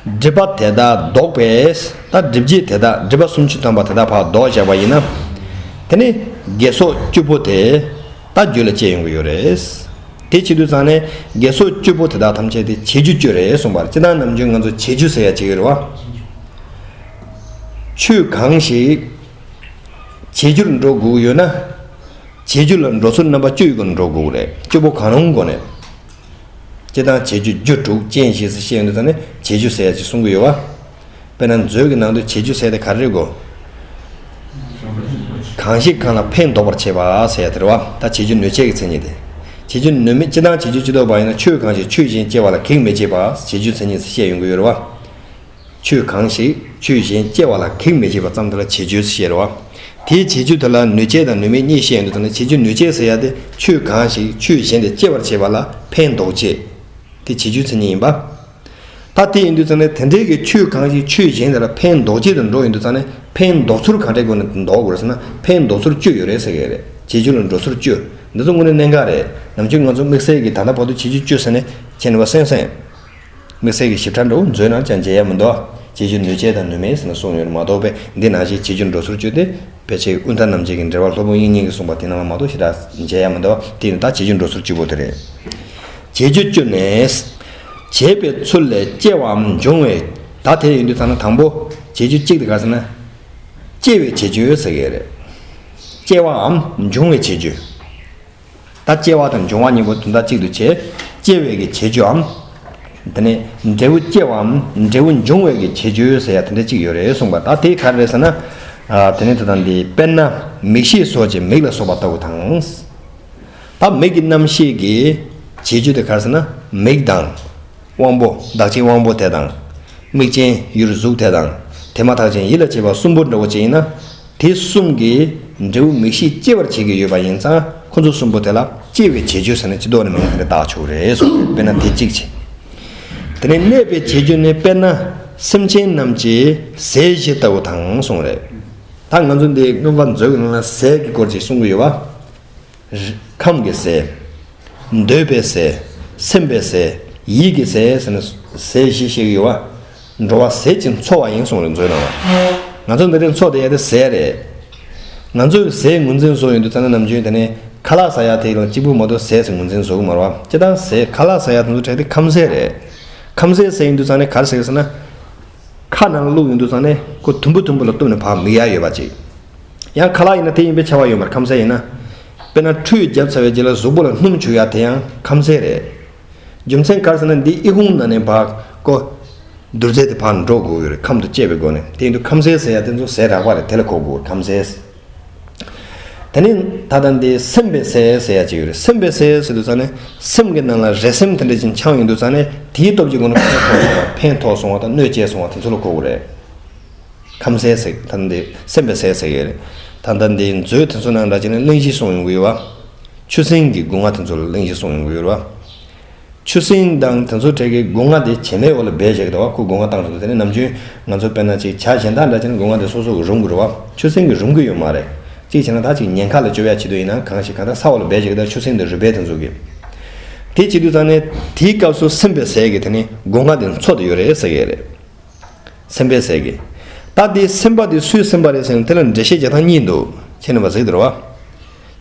སྒྲིབ་པ་དེ་དག་ལྡོག་པས། ད་སྒྲིབ་བྱེད་དེ་དག་སྒྲིབ་པ་སུམ་ཅུ་ཐམ་པ་དེ་དག་ཕར་ལྡོག་བཞག་པ་ཡིན་ན། དེ་ནི་དགེ་སོགས་བཅུ་པོ་དེ། ད་རྒྱུད་ལ་སྐྱེ་ཡོང་གི་ཡོད་རེད། དེ་བྱེད་དུས་ཙང་ནས་དགེ་སོགས་བཅུ་པོ་དེ་དག་ཐམས་ཅད་དེ་བྱེད་རྒྱུ་བཅུ་རེད་གསུངས་པ་རེད། སྤྱིར་བཏང་ནམ་རྒྱུན་ང་ཚོ་བྱེད་རྒྱུ་ཟེར་ཡ་ཅིག་ཡོད་རེད་བ། ཆོས་གང་ཞིག་བྱེད་རྒྱུར་འགྲོ་དགོས་ཀྱི་ཡོད་ན། བྱེད་རྒྱུ་ལ་འགྲོ་ཚུལ་རྣམ་པ་བཅུ་ཡི་སྒོ་ནས་འགྲོ་དགོས་ཀྱི་རེད། བཅུ་པོ་གང་རུང་སྒོ་ནས། སྤྱིར་བཏང་བྱེད་རྒྱུ་རྒྱུ་དྲུག་ཅན་ཞེས་སུ་བཤད་ཡོང་དུས་ཙང་ནས་བྱེད་རྒྱུ་ཟེར་ཡ་ཅིག་གསུང་གི་ཡོད་བ། དཔེར་ན་མཛོད་ཀྱི་ནང་དུ་བྱེད་རྒྱུ་ཟེར་དེ་ག་རེ་རེད་གོ། གང་ཞིག་གང་ལ་ཕན་འདོགས་པར་བྱེད་པ་ཟེར་ཡ་དེ་རེད་བ། ད་བྱེད་རྒྱུ་ནུས་བྱེད་ཀྱི་མཚན་ཉིད་དེ། བྱེད་རྒྱུ་ནུས་མེད་སྤྱིར་བཏང་བྱེད་རྒྱུ་སྤྱི་ལྡོག་པ་ཡིན་ན་ཆོས་གང་ཞིག་ཆོས་གཞན་སྐྱེ་བ་ལ་གེགས་མི་བྱེད་པ་བྱེད་རྒྱུ་མཚན་ཉིད་ཟེར་བཤད་ཡོང་གི་ཡོད་རེད་བ། ཆོས་གང་ཞིག་ཆོས་གཞན་སྐྱེ་བ་ལ་གེགས་མི་བྱེད་པ་ཙམ་དེ་ལ་བྱེད་རྒྱུ་ཟེར་བ། དེའི་བྱེད་རྒྱུ་དེ་ལ་ནུས་བྱེད་དང་ནུས་མེད་གཉིས་བཤད་ཡོང་དུས་ཙང་ནས་བྱེད་རྒྱུ་ནུས་བྱེད་ཟེར་ཡ་དེ་ཆོས་གང་ཞིག་ཆོས་གཞན་དེ་སྐྱེ་བར་བྱེད་པ་ལ་ཕན་འདོགས་བྱེད། དེ་བྱེད་རྒྱུའི་མཚན་ཉིད་ཡིན་པ། ད་དེ་ཡིན་དུས་ཙང་ནས་དེ་འདྲའི་གི་ཆོས་གང་ཞིག་ཆོས་གཞན་དེ་ལ་ཕན་འདོགས་བྱེད་དུ་འགྲོ་ཡོང་དུས་ཙང་ནས་ཕན་འདོགས་ཚུལ་གང་འདྲའི་སྒོ་ནས་འདོགས་དགོས་རེད་ཟེར་ན་ཕན་འདོགས་ཚུལ་བཅུ་ཡོད་རེད་ཟེར་གི་རེད། བྱེད་རྒྱུ་ལ་འགྲོ་ཚུལ་བཅུ། འདི་ཚོ་དངོས་གནས་གནད་འགག་རེད། ནམ་རྒྱུན་ང་ཚོ་དམིགས་བསལ་གྱི་ད་ལྟ་བར་དུ་བྱེད་རྒྱུ་བཅུ་ཟེར་ནས་ཁྱེད་ནི་བ་སེམས་སེམས། དམིགས་བསལ་གྱི་ཞིབ་ཕྲ་འདྲ་བོ་མཛོད་ནང་ཅང་མཇལ་ཡ་མི་འདུག། བྱེད་རྒྱུ་ནུས་བྱེད་དང་ནུས་མེད་ཟེར་ནས་གསུངས་ཡོད་རེད་མ་གཏོགས་པས་འདི་ནང་བཞིན་བྱེད་རྒྱུ་འགྲོ་ཚུལ་བཅུ་དེ་ཕལ་ཆེར་ཨུ་ཐ་རྣམ་འབྱེད་ཀྱི་འགྲེལ་པ་སློབ་དཔོན་དབྱིག་གཉེན་གྱིས་གསུངས་པ་དེ་ནང་ལ་མ་གཏོགས་ཞེ་དྲག་མཇལ་ཡ་མི་འདུག། དེ་ཡིན་ད་བྱེད་རྒྱུ་འགྲོ་ཚུལ་བཅུ་པོ་དེ་རེད། བྱེད་རྒྱུ་བཅུ་ནི། བྱེད་པའི་ཚུལ་ལས་སྐྱེ་བའམ་འབྱུང་བའི། ད་དེ་ཡིན་དུས་ད་ནི་དང་པོ་བྱེད་རྒྱུ་གཅིག་དེ་ག་ཟེར་ན། སྐྱེ་བའི་བྱེད་རྒྱུ་ཟེར་གི་རེད། སྐྱེ་བའམ་འབྱུང་བའི་བྱེད་རྒྱུ། ད་སྐྱེ་བ་དང་འབྱུང་བ་གཉིས་པོ་དོན་དག་གཅིག་ཏུ་བྱས། སྐྱེ་བའི་གི་བྱེད་རྒྱུའམ། དེ་ནས་འབྲས་བུ་སྐྱེ་བའམ་འབྲས་བུ་འབྱུང་བའི་གི་བྱེད་རྒྱུ་ཟེར་ཡ་དེ་འདྲ་གཅིག་ཡོད་རེད་གསུངས་པ། ད་དེ་ག་རེ་རེད་ཟེར་ན། ཨ། དེ་ནས་དེ་དང་འདི་དཔེར་ན། མིག་ཤེས་སོགས་ཀྱི་མིག་ལ་སོགས་པ་ལྟ་བུ་དང་། ད་མིག་གི་རྣམ་ཤེས་ཀྱི་བྱེད་རྒྱུ་དེ་ག་རེ་ཟེར་ན། མིག་དང་། དབང་པོ། བདག་ཅན་དབང་པོ་དེ་དང་། མིག་ཅན་ཡུལ་གཟུགས་དེ་དང་། དེ་མ་ཐག་ཅན་ཡིད་ལ་བྱེད་པ་གསུམ་པོ་འདྲ་བོ་ཅིག་ཡིན་ན། དེ་གསུམ་གྱི་འབྲས་བུ་མིག་ཤེས་སྐྱེ་བར་བྱེད་ཀྱི་ཡོད་པ་ཡིན་ཙང་། ཁོ་ཚོ་གསུམ་པོ་དེ་ལ་སྐྱེ་བའི་བྱེད་རྒྱུ་ཟེར་ནས་སྤྱི་ལྡོག་ནས་མིང་དེ་འདྲ་བཏགས་ཆོག་རེད་གསུངས། དཔེར་ན་དེ་གཅིག་བྱས། དེ་ནས་གནས་པའི་བྱེད་རྒྱུ་ནི། དཔེར་ན་སེམས་ཅན་རྣམས་ཀྱི་ཟས་བཞི་ལྟ་བུ་དང་གསུངས་རེད། ད་ང་ཚོ་འདི་མངོན་པ་མཛོད་ཀྱི་ནང་ལ་ཟས་ཀྱི་སྐོར་ཅིག་གསུང་གི་ཡོད་པ། ཁམས་ཀྱི་ཟས། འདོད་པའི་ཟས། སེམས་པའི་ཟས། ཡིད་ཀྱི་ཟས་ཟེར་ནས་ཟས་བཞི་བཤད་ཀྱི་ཡོད་པ། འགྲོ་བ་ཟས་ཀྱིས་འཚོ་བ་ཡིན་གསུངས་རེད། མཛོད་ནང་ལ། ང་ཚོ་འདི་རིང་འཚོ་བསྡད་ཡ་དེ་ཟས་རེད། ང་ཚོས་ཟས་ངོས་འཛིན་བཟོ་ཡོང་དུས་ཙ་ན། ནམ་རྒྱུན་དེ་ནས་ཁ་ལག་ཟ་ཡ་དེ་ལ་གཅིག་པུ་མ་གཏོགས་ཟས་ཟེར་ངོས་འཛིན་བཟོ་གི་མ་རེད་པ། སྤྱིར་བཏང་ཟས། ཁ་ལག་ཟ་ཡ་དེ་ཚོ་གྲས་དེ་ཁམས་ཟས་རེད། ཁམས་ཟས་ཟེར་ཡོང་དུས་ཙ་ན་ག་རེ་ཟེར་གི་ཟེར་ན། ཁ་ནང་བླུགས་ཡོང་དུས་ཙ་ན་ཁོ་དུམ་བུ་དུམ་བུ་ལ་གཏུབ་ནས་ཕར་མིད་ཡ་ཡོད་པ་ཅིག། ཡང་ཁ་ལག་ཡིན་ན་དེ་ཡིན་པའི་ཆ་བ་ཡོད་མ་རེད། ཁམས་ཟས་ཡིན་ན། དཔེར་ན་ཁྲུས་བརྒྱབ་ཚར་བའི་རྗེས་ལ་གཟུགས་པོ་ལ་སྣུམ་བྱུག་ཡ་དེ་ཡང་ཁམས་ཟས་རེད། རྒྱུ་མཚན་ག་རེ་ཟེར་ན། འདི་ཨི་ཁུང་ནང་ནས་ཕར་ཁོ་རྡུལ་རྫས་དེ་ཕར་འགྲོ་དགོས་ཡོད་རེད། ཁམས་དང་བཅས་པའི་སྒོ་ནས། དེ་ཡིན་དུས་ཁམས་ཟས་ཟེར་ཡ་དེ་ཚོ་ཟས་རགས་པ་རེད། དེ་ལ་གོ་དགོས། ཁམས་ཟས། དེ་ནས་ད་ལྟ་འདི་སེམས་པའི་ཟས་ཟེར་ཡ་ཅིག་ཡོད་རེད། སེམས་པའི་ཟས་ཟེར་དུས་ཙ་ན། སེམས་ཀྱི་ནང་ལ་རེག་སེམས་དེ་འདྲ་ཅིག་འཆང་ཡོང་དུས་ཙ་ན། དེའི་སྟོབས་ཀྱི་སྒོ་ནས་ཕན་ཐོགས་སོང་བ། ཕན་ཐོགས་སོང་བ་དང་གནོད་སྐྱེལ་སོང་བ་དེ་ཚོ་ལ་གོ་དགོས་རེད། ཁམས་ཟས་ཟེར། ད་ལྟ་འདི་སེམས་པའི་ཟས་ཟེར་གྱི་རེད། ད་ལྟ་འདི་མཛོད་དེ་ཚོ་ནང་འདྲ་བྱས་ནས་གླེང་གཞི་གསུང་ཡོང་གི་ཡོད་པ། ཆུ་སྲིན་གྱི་སྒོ་ང་དེ་ཚོ་ལ་གླེང་གཞི་གསུང་ཡོང་གི་ཡོད་རེད་པ། ཆུ་སྲིན་དང་དེ་ཚོ་གྲས་ཀྱི་སྒོ་ང་དེ་བྱེ་མའི་འོག་ལ་སྦས་བཞག་གི་འདུག་པ། ཁོ་སྒོ་ང་བཏང་བཞག་འདུག། དེ་ནས་ནམ་རྒྱུན་ང་ཚོ་དཔེར་ན་ཅིག་བྱ་གཞན་དག་འདྲ་བྱས་ན་སྒོ་ང་དེ་སོ་སོ་གིས་རུམ་གྱི་རེད་པ། ཆུ་སྲིན་གྱིས་རུམ་གྱི་ཡོད་མ་རེད། གཅིག་བྱས་ན་ད་ཅིག་ཉེན་ཁ་ལ་སྐྱོབ་ཡ་ཆེད་དུ་ཡིན་ན། གང་ཞིག་གང་ལྟར་ས་འོག་ལ་སྦས་བཞག་གི་འདུག། ཆུ་སྲིན་དང་རུས་སྦལ་དེ་ཚོ་གིས། དེ་བྱེད་དུས་ཙ་ན་དེའི་སྐབས་སུ་སེམས་པའི་ཟས་ཀྱིས་དེ་ནས་སྒོ་ང་དེ་འཚོ་བསྡད་ཡོད་རེད་ཟེར་གྱི་རེད། སེམས་པའི་ཟས་ཀྱིས། ད་དེ་སེམས་པ་དེ་སུའི་སེམས་པ་རེད་ཟེར་ན། དེ་ལ་འགྲེལ་བཤད་རྒྱག་སྟངས་གཉིས་འདུག། ཁྱེད་རྣམ་པ་གཟིགས་དང་།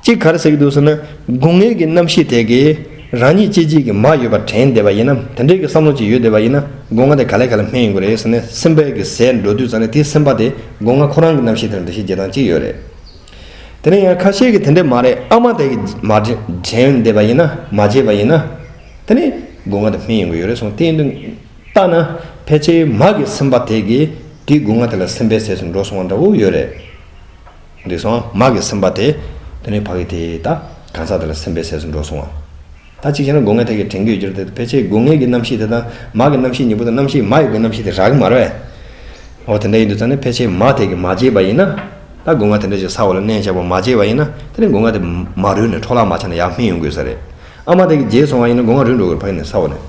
གཅིག་ག་རེ་ཟེར་གྱི་འདུག་ཟེར་ན། སྒོ་ངའི་གི་རྣམ་ཤེས་དེ་གིས་རང་ཉིད་སྐྱེ་བྱེད་ཀྱི་མ་ཡོད་པ་དྲན་བསྡད་པ་ཡིན་ན། དེ་འདྲའི་གི་བསམ་བློ་ཅིག་ཡོད་བསྡད་པ་ཡིན་ན། སྒོ་ང་དེ་ག་ལེ་ག་ལེ་སྨན་ཡོང་གི་རེད་ཟེར་ནས། སེམས་པའི་གི་ཟས་འགྲོ་དུས་ཙ་ན་དེའི་སེམས་པ་དེ་སྒོ་ང་ཁོ་རང་གི་རྣམ་ཤེས་དེ་ལ་འགྲེལ་བཤད་རྒྱག་སྟངས་གཅིག་ཡོད་རེད། དེ་ནས་ཡང་ཁ་ཤས་ཀྱིས་དེ་འདྲ་མ་རེད། ཨ་མ་དེ་གིས་མ་དྲན་བསྡད་པ་ཡིན་ན། མ་བརྗེད་པ་ཡིན་ན། དེ་ནས་སྒོ་ང་དེ་སྨན་ཡོང་གི་ཡོད་རེད་གསུངས། དེ་ཡིན་དུས་ལྟ་ན། ཕལ་ཆེར་མ་གི་སེམས་པ་དེ་གིས་དེའི་སྒོ་ང་དེ་ལ་སེམས་པའི་ཟས་སུ་འགྲོ་སོང་བ་འདྲ་བོ་ཡོད་རེད། འདུག་སོང་། མ་གི་སེམས་པ་དེ། དེ་ནས་ཕ་གི་དེ་ད་གང་ཟག་དེ་ལ་སེམས་པའི་ཟས་སུ་འགྲོ་སོང་བ། ད་གཅིག་བྱས་ན་སྒོ་ང་དེ་གིས་དྲན་གྱི་ཡོད་རྒྱུ་རེད་དེ། ཕལ་ཆེར་སྒོ་ངའི་གི་རྣམ་ཤེས་དེ་དང་མ་གི་རྣམ་ཤེས་གཉིས་པོ་དང་། རྣམ་ཤེས་མ་ཡི་གི་རྣམ་ཤེས་དེ་རག་གི་མ་རེད་པས། འོ་དེ་འདྲ་ཡིན་དུས་ཙ་ན་ཕལ་ཆེར་མ་དེ་གིས་མ་བརྗེད་པ་ཡིན་ན། ད་སྒོ་ང་དེ་འདྲ་ཅིག་ས་འོག་ལ་མནན་བཞག་པ་མ་བརྗེད་པ་ཡིན་ན། དེ་ནས་སྒོ་ང་དེ་མ་རུལ་ནས་འཕྲོ་བརླག་མ་ཆགས་ན་ཡར་སྨན་ཡོང་དགོས་ས་རེད། ཨ་མ་དེ་གིས་བརྗེད་སོང་བ་ཡིན་ན་སྒོ་ང་རུལ་འགྲོ་གི་རེད། ཕ་གི་ནས་ས་འོག་ནས།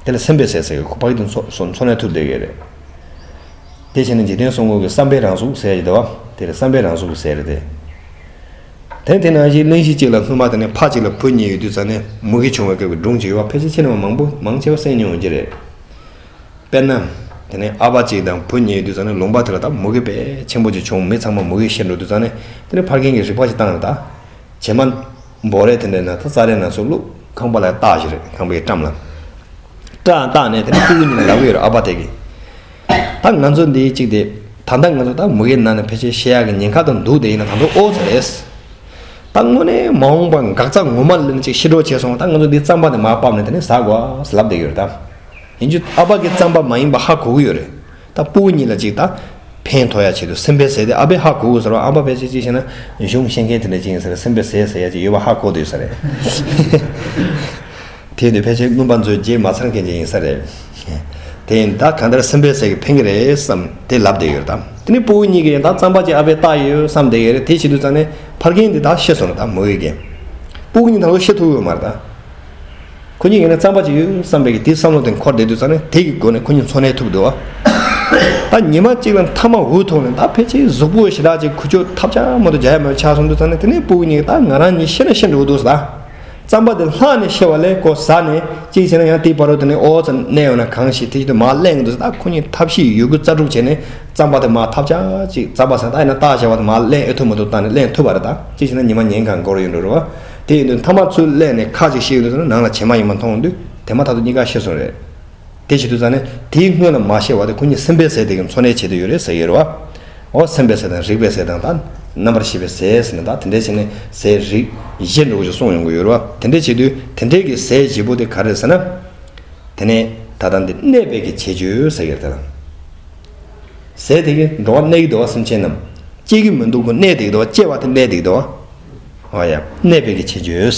དེ་ལ་སེམས་པའི་ཟས་ཟེར་གི། ཁོ་ཕ་གི་དེ་འཚོ་འཚོ་གནས་ཐུབ་བསྡད་ཀྱི་རེད། དེ་བྱས་ནས་འཇིག་རྟེན་གསུམ་མགོན་གྱི་བསམ་པའི་རང་གཟུགས་ཟེར་གྱི་འདུག་པ། དེ་ལ་བསམ་པའི་རང་གཟུགས་ཟེར་རེད་དེ། དེ་དེ་ནང་བཞིན་གླེང་གཞི་གཅིག་ལ། སྔོན་མ་དེ་ནས་ཕ་གཅིག་ལ་བུ་གཉིས་ཡོད་དུས་ཙ་ན་མུ་གེ་བྱུང་བའི་སྐབས་ཀྱི་སྒྲུང་ཅིག་ཡོད་པ། ཕལ་ཆེར་ཁྱེད་རྣམ་པ་མང་པོ་མང་ཆེ་བ་གསན་མྱོང་ཡོང་གི་རེད། དཔེར་ན། དེ་ནས་ཨ་ཕ་གཅིག་དང་བུ་གཉིས་ཡོད་དུས་ཙ་ན་ལུང་པ་དེ་ལ་ད་མུ་གེ་དཔེ་ཆེན་པོ་ཅིག་བྱུང་། མི་ཚང་མ་མུ་གེ་ཤི་འགྲོ་དུས་ཙ་ན། དེ་ནས་ཕ་རྒན་གྱིས་རིག་པ་ཞིག་བཏང་ནས། ད་བྱེ་མ་འབོ་རས་དེ་འདྲ་ནང་ད་རྩྭ་རས་ནང་ཚུར་བླུགས། ཁང་པ་ལ་བཏགས་ཤིག་རེད། ཁང་པའི་འགྲམ་ལ། བཏགས་བཏགས་ནས་དེ་ནས་སྤུ་གུ་གཉིས་ལ་ལབ་ཀྱི་ཡོད་རེད། ཨ་ཕ་དེ་གིས། ད་ང་ཚོ་འདི་གཅིག་དེ། ད་ལྟ་ང་ཚོ་ད་མུ་གེའི་ནང་ནས་ཕལ་ཆེར་ཤི་ཡག་གི་ཉེན་ཁ་དང་འདུག་དེ་ཡིན་ན་ད་དུང་ཨོ་ཙི་རེད། ད་དངོས་གནས་མ་འོངས་པ་འགག་རྩ་ངོ་མ་ལ་ནི་ཅིག་ཤི་འགྲོ་བྱས་སོང་། ད་ང་ཚོ་འདི་རྩམ་པ་དེ་མར་ཕབ་ནས་དེ་ནས་ཟ་དགོས་ལབ་བསྡད་ཡོད་རེད་ད། ཡིན་རྒྱུ་ཨ་ཕ་གི་རྩམ་པ་མ་ཡིན་པ་ཧ་གོ་གི་ཡོད་རེད། ད་སྤུ་གུ་གཉིས་ལ་ཅིག་ད་ཕན་ཐོགས་ཡ་ཆེད་དུ་སེམས་པའི་ཟས་དེ་ཨ་ཕས་ཧ་གོ་གི་ཟེར་བ། ཨ་ཕ་ཕལ་ཆེར་ཅིག་བྱས་ན་གཞུང་ཤེས་མཁན་དེ་འདྲ་ཅིག་ཡིན་ས་རེད། སེམས་པའི་ཟས་ཟེར་ཡ་ཅིག་ཡོད་པ་ཧ་གོ་བསྡད་ཡོད་ས་རེད། དེ་ཡིན་དུས་ཕལ་ཆེར་མངོན་པ་མཛོད་བརྗེད་མ་ཚར་མཁན་ཅིག་ཡིན་ས་རེད། དེ་ཡིན་ད་གང་ལྟར་སེམས་པའི་ཟས་ཀྱིས་ཕན་གྱི་རེད་བསམ་དེ་ལབ་བསྡད་ཡོད་རེད་ད། དེ་ནས་སྤུ་གུ་གཉིས་ཀྱིས་ད་རྩམ་པ་ཅིག་ཨ་ཕས་བཏགས་ཡོད་བསམ་བསྡད་ཡོད་རེད། དེ་བྱེད་དུས་ཙང་ནས་ཕ་རྒན་དེ་ད་ཤི་སོང་རེད་ད། མུ་གེ་གིས། སྤུ་གུ་གཉིས་ད་ལོ་ཤི་ཐུབ་ཡོད་མ་རེད་ད། ཁོ་གཉིས་ཀྱིས་ནི་རྩམ་པ་ཅིག་ཡོད་བསམ་པའི་གི་དེའི་བསམ་བློ་དེ་འཁོར་བསྡད་དུས་ཙང་ནས་དེ་གི་སྒོ་ནས་ཁོ་གཉིས་འཚོ་གནས་ཐུབ་འདུག་བ། ད་ཉི་མ་གཅིག་ལ་མཐའ་མ་འུ་ཐུག་ནས་ད་ཕལ་ཆེར་གཟུགས་པོ་ཞེ་དྲག་ཅིག་ཁུ་ཆོ་ཐབས་ཆག་མ་གཏོགས་རྒྱག་ཡ་མེད་པ་ཆགས་སོང་དུས་ཙང་ནས། དེ་ནས་སྤུ་གུ་གཉིས་ཀྱིས་ད་ང་རང་གཉིས་ཤི་ན་ཤི་འགྲོ་གི་འདུག་ཟེར་ད། རྩམ་པ་དེ་བླངས་ནས་ཤི་བ་ལས་ཁོ་ཟ་ནས་གཅིག་བྱས་ན་ཡང་དེའི་བར་དུ་དེ་ནས་ཨོ་ཙམ་གནས་ཡོང་ན་གང་ཤེས། དེ་བྱེད་དུས་མར་གླེང་གི་འདུག་ཟེར་ད། ཁོ་གཉིས་ཐབས་ཤེས་ཡོད་རྒུ་རྩལ་སྤྲུགས་བྱས་ནས་རྩམ་པ་དེ་མར་ཐབས་ཆག་ཅིག་རྩམ་པ་ཟེར་ད་ཡིན་ན་བཏགས་བྱས་པ་དེ་མར་གླེང་ཨེ་ཐུབ་མ་ཐུབ་བཏང་ནས་གླེང་ཐུབ་པ་རེད་ད། གཅིག་བྱས་ན་ཉི་མ་ཉིན་གང་འགོར་ཡོང་འགྲོ་རེད་བ། དེ་ཡིན་དུས་མཐའ་མ་ཚུར་གླེང་ནས་ཁ་ཅིག་ཤི་ཡོང་དུས་ཙང་ནང་ལ་བྱེ་མ་ཡིན་པ་མཐོང་དུས་དེ་མ་ཐག་ཏུ་གཉིས་ཀ་ཤི་སོང་རེད། དེ་བྱེད་དུས་ཙང་ནས་དེའི་སྔོན་ལ་མ་ཤི་བ་དེ་ཁོ་གཉིས་སེམས་པའི་ཟས་དེ་གིས་འཚོ་གནས་བྱེད་དུ་ཡོད་རེད་ཟེར་གྱི་ཡོད་རེད་བ། འོ་སེམས་པའི་ཟས་དང་རིག་པའི་ཟས་དང་ད་རྣམ་པར་ཤེས་པའི་ཟས་ཟེར་ནས་ད་དེ་འདྲའི་བྱས་ནས་ཟས་རིགས་བཞི་འདྲ་བོ་ཞིག་གསུངས་ཡོང་གི་ཡོད་རེད་བ། དེ་འདྲའི་བྱེད་དུས་དེ་འདྲའི་གི་ཟས་བཞི་པོ་དེ་ག་རེ་ཟེར་ན། དེ་ནས་ད་ལྟ་འདི་གནས་པའི་གི་བྱེད་རྒྱུ་ཟེར་གྱི་རེད་དེ་ལ། ཟས་དེ་གིས་འགྲོ་བ་གནས་ཀྱི་འདུག་བ། སེམས་ཅན་རྣམས་ སྐྱེ་གི་མི་འདུག་གོ། གནས་བསྡད་ཀྱི་འདུག་བ། སྐྱེ་བ་དེ་གནས་བསྡད་ཀྱི་འདུག་བ། ཨོ་ཡ། གནས་པའི་གི་ཁྱད་ཆོས།